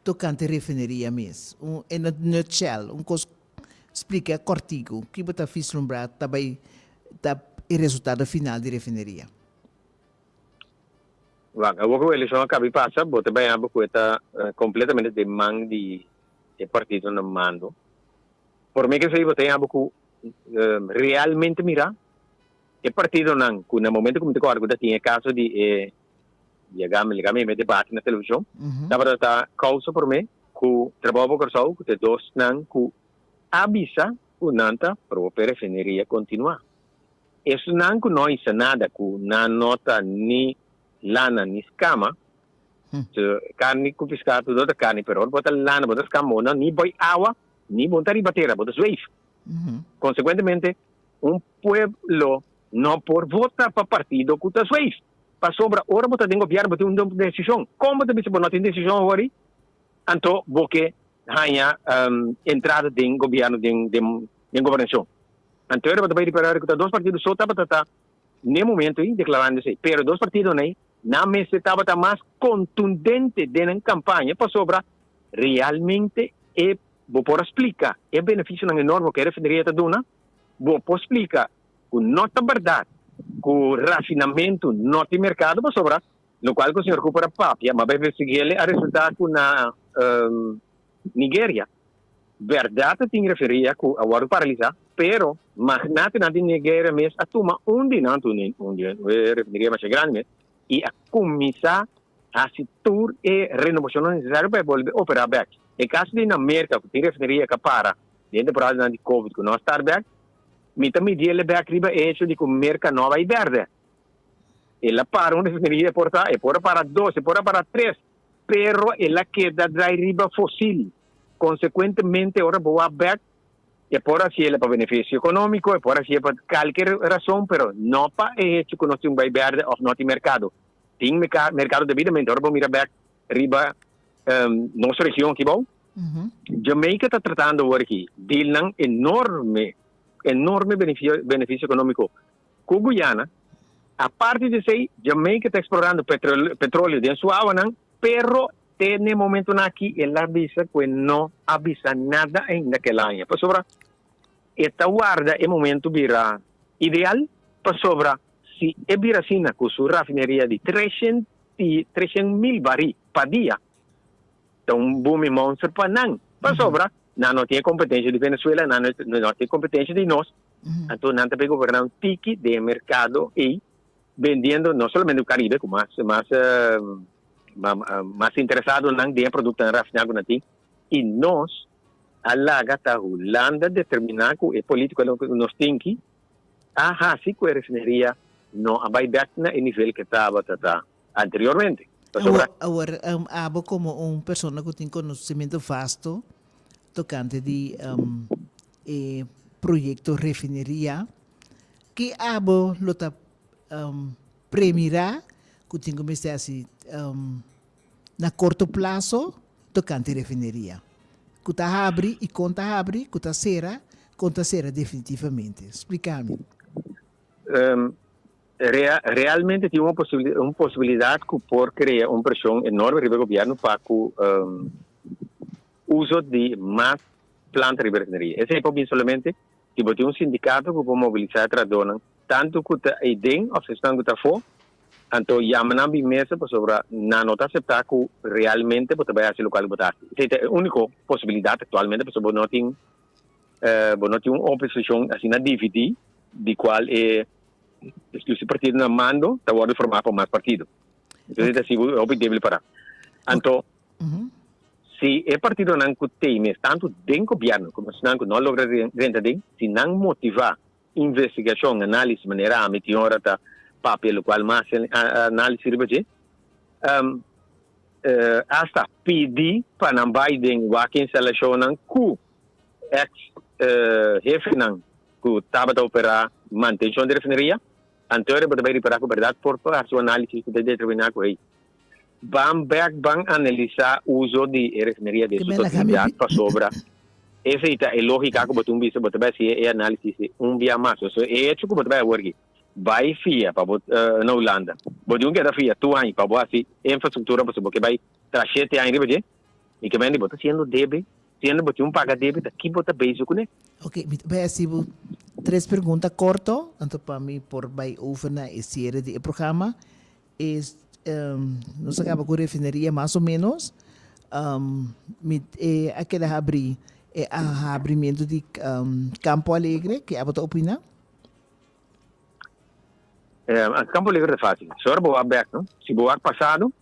tocante refineria mes? Un, in a nutshell, un cos splica cortico, ki bo ta vislumbra ta bay ta e resultado final di refineria? Wak, awor ku elekshon a kabi pasa, bo ta baña bo ku e ta kompletamente den man di e partido na mando. Por mi ke esei bo ta yaña bo ku realmente mira e partidonan ku na momento ku mi ta kòrda ku ta tin e kaso di e yega mi e debate na televishon, tabata ta kousa promé ku Trabou pa Kòrsou ku ta e dosnan ku a bisa ku nan ta pro pa e refineria kontinuá. Esunnan ku no hisa nada, ku nan no ta ni lana ni skama, so karni ku piská tur no ta karni, pero ora bo ta lana, bo ta skama, bo no ni boi awa, ni bo no ta riba tera, bo ta zweef. Konsekuentemente, un pueblo no por vota pa partido ku ta zweef, pasobra ora bo ta den gobièrnu bo tin un desishon. Kon bo ta bisa bo no tin desishon awor? Anto bo ke haña entrada den gobièrnu, den gobernashon. Anto era bo ta bai ripará ku ta dos partido so tabata ta n'e momento ei deklarando esei. Pero dos partidonan ei nan mester tabata mas kontundente den nan kampaña pasobra realmente e bo por a splika e benefisionan enorme ku e refineria ta duna, bo por splika ku no ta bèrdat ku rafinamentu no tin merkado pasobra lokual ku señor Cooper a papia, ma bai investig'el a resultá ku na Nigeria. Bèrdat ta tin referia ku a wòrdu paralisá, pero magnatenan di Nigeria mes a tuma un di nan, un di e refineria masha grandi mes, i a kuminsá hasi tur e renobashonnan nesesario pa e bolbe operá bèk. E kaso di na Merka ku tin refineria ku a para den temporadanan di covid ku no a start bèk, mi ta midi el bèk riba e hecho di ku Merka no a bai bèrdè. El a para un refineria por ta, e por a para dos, e por a para tres, pero el a keda drai riba fosil. Konsekuentemente ora bo wak bèk, e por hasiel pa benefisio ekonómiko, e por hasiel pa kalker rason, pero no pa e hecho ku nos tin un bai bèrdè òf no tin merkado. Tin merkado debidamente. Ora bo mira bèk riba nos region aki bou, Jamaica ta tratando awor aki dealnan enorme, enorme benefisio ekonómiko ku Guyana. Aparte di esei, Jamaica ta eksplorando petroleo den su awanan, pero Te n'e momentonan aki el a bisa cu e no a bisa nada ainda kel aña, pasobra e ta warda e momento bira ideal, pasobra si e bira asina cu su rafineria di 300 mil bari pa dia, ta un booming monster pa nan, pasobra nan no tin e competencia di Venezuela, nan no tin e competencia di nos, anto nan ta bay goberna un tiki den e mercado ey, bendiendo no solamente Caribe, cu mas mas mas interesadonan den e productonan rafiná cu nan tin, y nos a laga ta Hulanda determiná cu e politiconan cu nos tin ki a haci cu e refineria no a bay bek na e nivel cu e tabata ta anteriormente. Pasobra. Awor, abo como un persona cu tin conocimiento vasto tocante di e proyecto refineria, ki abo lo ta premirá ku tin ku mester hasi na korto plaso tokante refineria ku ta habri i kon ta habri, ku ta sera, kon ta sera definitivamente? Splika mi. Realmente tin un posibilidat ku por krea un preshon enorme riba e gobièrnu pa ku uso di mas planta riba e refineria. Esei por bin solamente si bo tin un sindikato ku por mobilisá e trahadónan tantu ku ta eiden òf esnan ku ta afó, anto yama nan bin mesa pasobra nan no ta aseptá ku realmente bo ta bai hasi lokual ku bo ta hasi. Esei ta e úniko posibilidat aktualmente pasobra bo no tin bo no tin un oposishon asina dividí di kual e exclusivo partido na mando ta wòrdu formá pa mas partido. Entonces ta sibu hopi débil pará. Anto. Si e partidonan ku tei mes, tantu den gobièrnu komo esnan ku no a logra drenta den, si nan motivá investigashon, análisis, manera ami tin ora ta papia lokual mas análisis riba dje, asta pidi pa nan bai den wak instalashonnan ku eks hefenan ku tabata operá mantenshon di refineria, anto bo ta bai ripará ku bèrdat por hasi un análisis ku ta determiná ku hey, Ban bek ban analisá uso di e refineria den su totalidat pasobra esei ta e lógika ku bo tin bisa bo ta bai hasi e análisis un bia mas. So e hecho ku bo ta bai awor aki bai fia pa bo na Hulanda bo tin ku keda fia tur aña pa bo hasi infrastruktura pasobra bo ke bai tra shete aña riba dje i ke mende bo ta hasiendo debe siendo bo tin un paga debe ta ki bo ta bezig kuné. Ok, mi ta bai hasi bo tres pregunta korto anto pa mi por bai over na e siere di e programa. E nos a kaba ku refineria mas o menos. Mi e a keda habri e habrimentu di Campo Alegre, ke abo ta opina? Campo Alegre ta fácil. Si ora bo wak bek, no? Si bo wak pasado,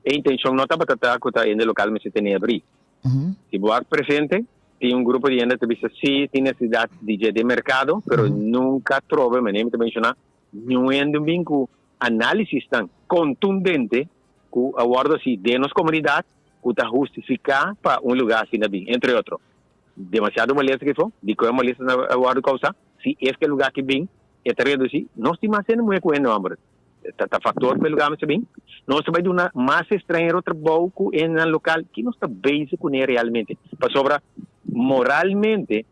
e intenshon no tabata ta ku ta hende lokal mester tene habri. Si bo wak presente, tin un grupo di hende ta bisa si tin nesesidat di dje den merkado, pero nunka trobe, manera mi ta menshoná, Niun hende bin ku análisisnan kontundente ku a wòrdu hasi den nos komunidat ku ta hustifiká pa un lugá asina bin. Entre otro, demasiado molestia ki for, dikon e molestianan a wòrdu kousá? Si es ku e lugá aki bin e ta redusí, nos tin mas hende muhé ku hende hòmber. Ta ta faktor ku e lugá mester bin. Nos ta bai duna mas estranhero trabou ku hendenan lokal. Ki nos ta bezig kuné realmente? Pasobra moralmente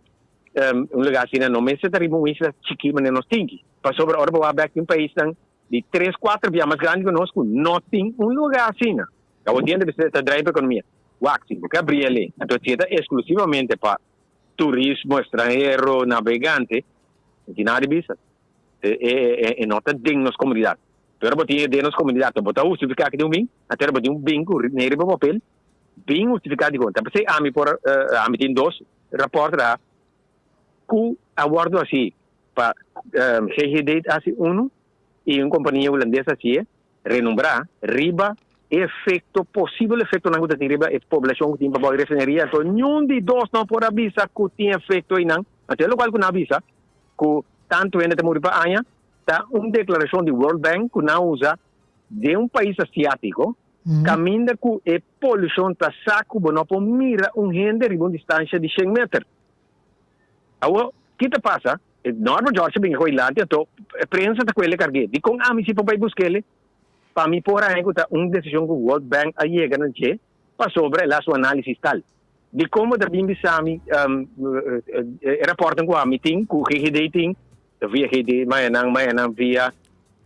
Un lugar asina no mester ta riba un isla chikí manera nos tin ki. Pasobra ora bo wak bek tin paisnan di tres, kuater bia mas grandi ku nos ku no tin un lugar asina. Awor tin hende bisa ta drai pa ekonomia. Wak, si bo ke abri el'e, anto si e ta esklusivamente pa turismo estranhero, nabegante, no tin nada di bisa. E no ta den nos komunidat. Pero ora bo tin e den nos komunidat, bo ta hustifiká ku tin un bin, anto ora bo tin un bin ku nei riba papel, bin hustifiká dikon. Ta p'esei ami por, ami tin dos Raport ra ku a wòrdu hasi pa GGD hasi unu i un kompania hulandes hasié renombrá riba e efekto, posibel efektonan ku ta tin riba e poblashon ku tin pabou e refineria. Anto niun di dos no por a bisa ku tin efekto einan. Anto e lokual ku nan a bisa ku tantu hende ta muri pa aña ta un deklarashon di World Bank ku nan a usa den un pais asiátiko Kaminda ku e polushon ta sa ku bo no por mira un hende riba un distansha di shen meter. Awor, ki ta pasa? E Norman George a bini Goilanti, anto e prensa ta kuele karg'é. Dikon ami si por bai busk'el? Pa mi por haña ku ta un desishon ku World Bank a yega na dje pasobra el a hasi un análisis tal. Dikon bo ta bin bisa mi e rapòrtnan ku ami tin, ku GGD tin, via GD, mayanan, mayanan via.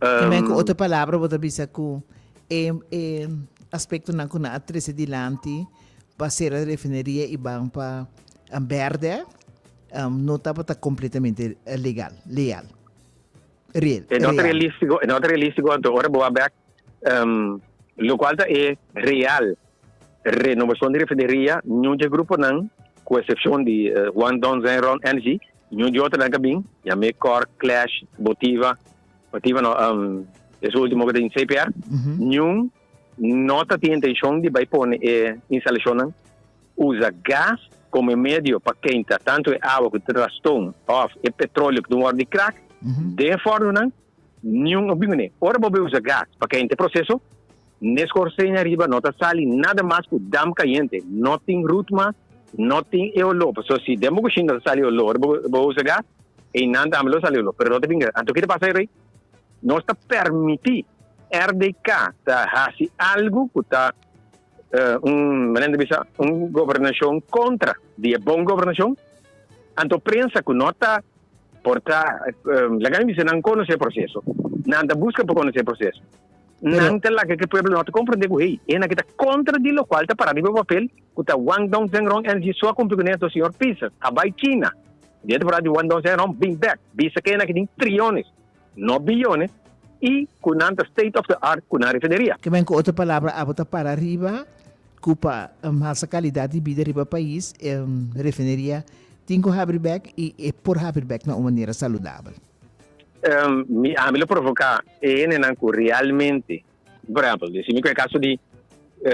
También ku otro palabra bo ta bisa ku e e aspektonan ku nan a trese dilanti pa sera refineria i ban pa bèrdè no tabata kompletamente legal, leal, real. E no ta realístiko, e no ta realístiko anto ora bo a bèk lokual ta e real renobashon di refineria niun dje gruponan ku eksepshon di Guangdong Zhenrong Energy Niun di otronan ka bin, yam'é Cor, Clash, Botiva, Botiva no, es ultimo ku ta tin CPR, niun no ta tin intenshon di bai pone e instalashonnan usa gas komo e medio pa keinta tantu e awa ku ta traston òf e petroleo ku ta wòrdu di krak den e fòrnunan, niun a bin kuné. Ora bo bai usa gas pa keinta e proseso, N'e scorsteen ariba no ta sali nada mas cu damp cayente, no tin root mas, no tin e olor, pasobra si den bo cushina ta sali olor ora bo bo usa gas, einan tambe lo sali olor, pero no ta bin gas. Anto ki ta pasa Rey? Nos ta permiti RDK ta haci algo cu ta un, manera ta bisa, un gobernacion contra di e bon gobernacion, anto prensa cu no ta por ta, laga mi bisa nan conoce e proceso, nan ta busca pa conoce e proceso. Nan ta laga ku e pueblo no ta komprendé ku hey, e nan ta kontra di lokual ta pará riba papel ku ta Guangdong Zhengrong Energy so a kumpli kuné anto señor Pisas a bai China den e temporada di Guangdong Zhengrong bin bèk bisa ku e nan tin triones no biyones i ku nan ta state of the art ku nan refineria. Ke men ku otro palabra abo ta para riba ku pa hasa kalidat di bida riba pais e refineria tin ku habri bèk i e por habri bèk na un manera saludabel. Mi ami lo provoká e hendenan ku realmente, por ehèmpel, si mi ku e kaso di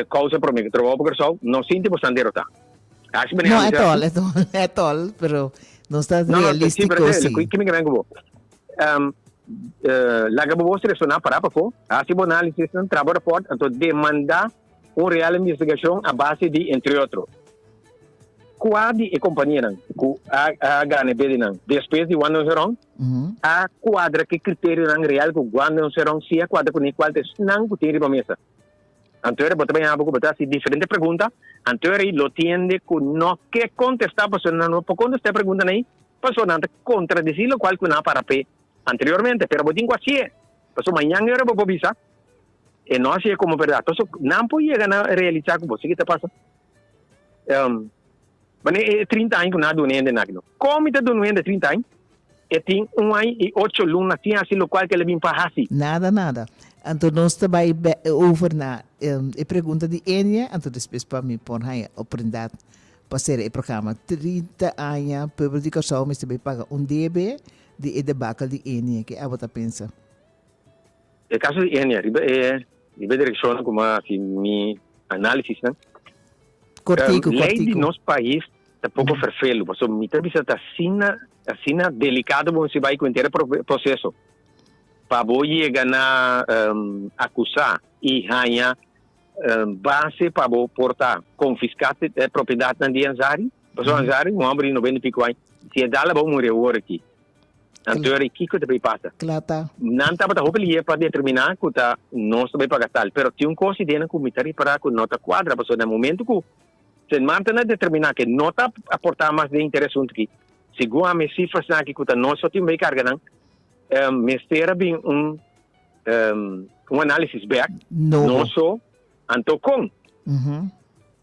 Kousa promé ku trabou pa Kòrsou, no sinti bo stan derotá. Hashi No, at all, at all, at all, pero nos ta realístico sí. Ki mi ku bo? Laga bo bos resoná pará pafó, hasi bo análisisnan, traha bo rapòrt, anto demandá un real investigashon a base di, entre otro, kua di e kompanianan ku a gana e bedinan despues di Guandong Serong a kuadra ku e kriterionan real ku Guandong Serong si a kuadra kuné, kual ta esnan ku tin riba mesa. Anto bo ta baña bo ku bo ta hasi diferente pregunta, anto ei lo tiende ku no ke kontestá pasobra nan no por kontestá e preguntanan ei pasobra nan ta kontradisí lokual ku nan a para p'e anteriormente. Pero bo tin ku hasié pasobra mañan e ora bo por bisa e no hasié komo bèrdat. Pasobra nan por yega na realisá ku bo si ke ta pasa. Wanneer e 30 aña ku nan a duna hende nan aki no. Kon mi ta duna un hende 30 aña? E tin un aña i ocho luna sin hasi lokual ku el a bin pa hasi. Nada, nada. Anto nos ta bai over na e pregunta di Enia, anto despues pa mi por haña oportunidat pa sera e programa. 30 aña pueblo di Kòrsou mester bai paga un debe di e debakel di Enia. Ke abo ta pensa? E kaso di Enia, riba e riba e direkshonnan ku mi a hasi mi análisisnan, Kortiku, lei di kortiku. nos pais ta poko ferfelu, pasobra mi ta bisa ta asina asina delikado bo mester bai ku henter e proseso pa bo yega na akusá i haña base pa bo por ta konfiská e propiedatnan di Ansari. Pasobra Ansari, un hòmber di noventa i piko aña, si e dal abou muri awor aki. Anto ora kiko ta bay pasa? Kla ta. Nan tabata hopi lihe pa determina ku ta nos ta bay paga tal, pero tin un kos idea ku mi ta ripara ku no ta kuadra, pasobra na momento ku Sint Maarten a determina ke no ta aporta mas den inter asuntu aki, segun ami e sifrasnan aki ku ta nos so tin bay karga nan, mester a bin un un analisis bek, nos so, anto kon?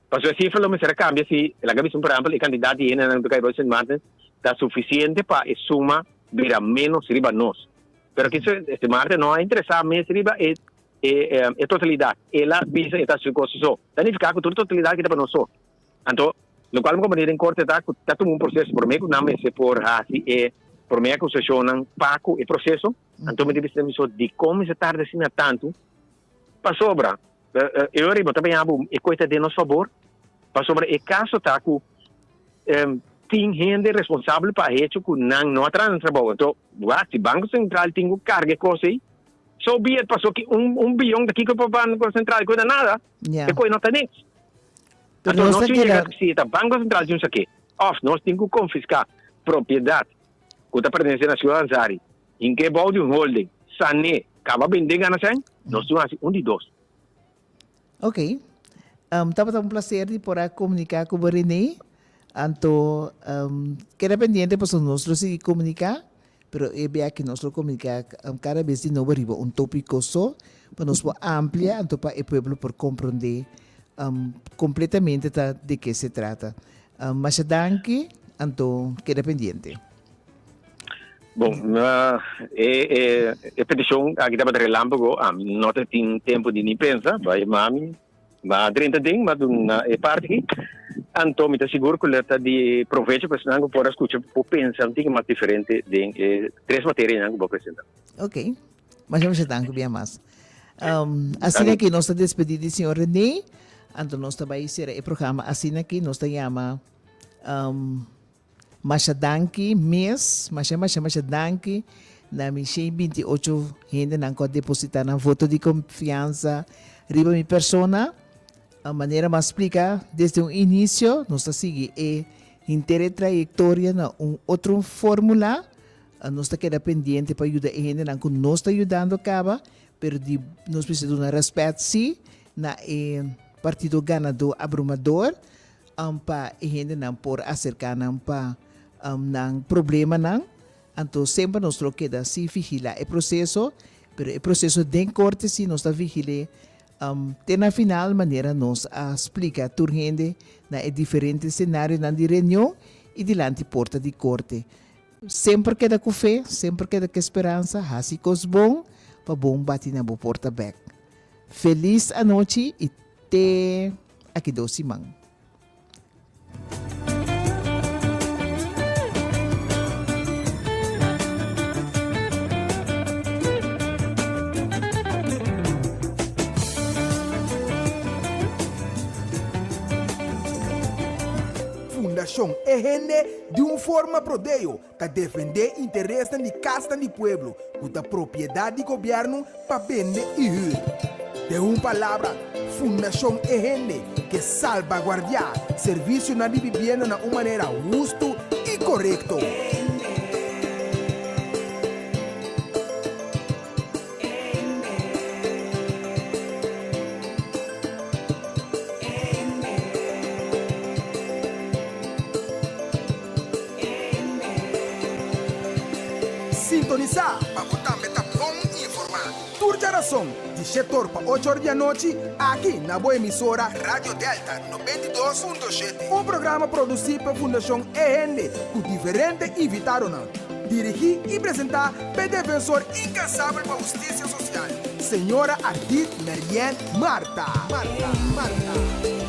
Pasobra e sifra lo mester a kambia si, laga bisa un por ehèmpel, e kantidat di hendenan ku ta kai bou Sint Maarten ta sufisiente pa e suma bira ménos riba nos. Pero kiso Sint Maarten no a interesá mes riba e e totalidat. El a bisa e ta su kos so. Ta nifiká ku tur totalidat kita pa nos so. Anto, lokual mi komprendé den korte ta ku ta tuma un proseso promé ku nan mester por hasi e promé akusashonnan pa ku e proseso. Anto mi ta bisa mi so dikon mester tarda asina tantu? Pasobra E ora bo ta baña bo e koe ta den nos fabor, pasobra e kaso ta ku tin hende responsabel pa hecho ku nan no a traha nan trabou. Anto, wak, si Banko Sentral tin ku karga e kos ei, so be it, pasobra ki un biyon ta kiko pa Banko Sentral ku ta nada, e koe no ta niks. Pero Anto nos nos ta tin yega keda. si ta Banko Sentral tin un sake, òf nos tin ku konfiská propiedat ku ta pertenesé na Ciudad Ansari, Hinke bou di un holding, sané, kaba bende gana sèn, nos tin hasi un di dos. Ok. Tabata un placer di por a comunica cu bo Rene. Anto keda pendiente pasobra nos lo sigui comunica, pero e bia aki nos lo comunica cada bes di nobo riba un topico so pa nos por amplia anto pa e pueblo por comprende completamente ta de ke se trata. Masha danki, anto keda pendiente. Bon, e e e peticion aki tabata relámpago, ami no ta tin tempo di ni pensa, bai mami, ma drenta den, ma duna e parti aki. Anto mi ta sigur ku lo ta di provecho pa esnan ku por a skucha por pensa un tiki mas diferente den e tres materianan ku bo a presenta. Ok. Masha masha danki bia mas. Asina aki nos ta despedí di señor René, anto nos ta bai sera e programa asina aki nos ta yama Masha danki mes, masha masha masha danki na mi shen 28 hendenan ku a depositá nan voto di konfiansa riba mi persona. Manera mi a splika desde un inisio, nos ta sigui e henter e trayektoria na un otro fórmula. Nos ta keda pendiente pa yuda e hendenan ku nos ta yudando kaba, pero di nos mester duna rèspèt sí na e partido ganadó abrumador. Pa e hendenan por aserká nan pa nan problemanan. Anto semper nos lo keda si vigilá e proseso, pero e proseso den korte si nos ta vigil'é te na final manera nos a splika tur hende na e diferente senarionan di reunion i dilanti porta di korte. Semper keda ku fe, semper keda ku e speransa, hasi kos bon pa bon bati na bo porta bèk. Felis anochi i te aki dos siman. Fundashon E Hende di un forma prodeo ta defendé interesnan di kasnan di pueblo ku ta propiedat di gobièrnu pa bende i hür. Den un palabra, Fundashon E Hende ke salbaguardiá servisionan di bibienda na un manera hustu i korekto. Sintonisá pa bo tambe ta bon informá. Tur djarason di shetor pa ochor di anochi aki na bo emisora Radio Delta 92.7. Un programa produsí pa Fundashon E Hende ku diferente invitadonan. Dirigí i presentá pa e defensor inkansabel pa hustisia sosial, señora Ardith Marianne Martha. Martha. Martha.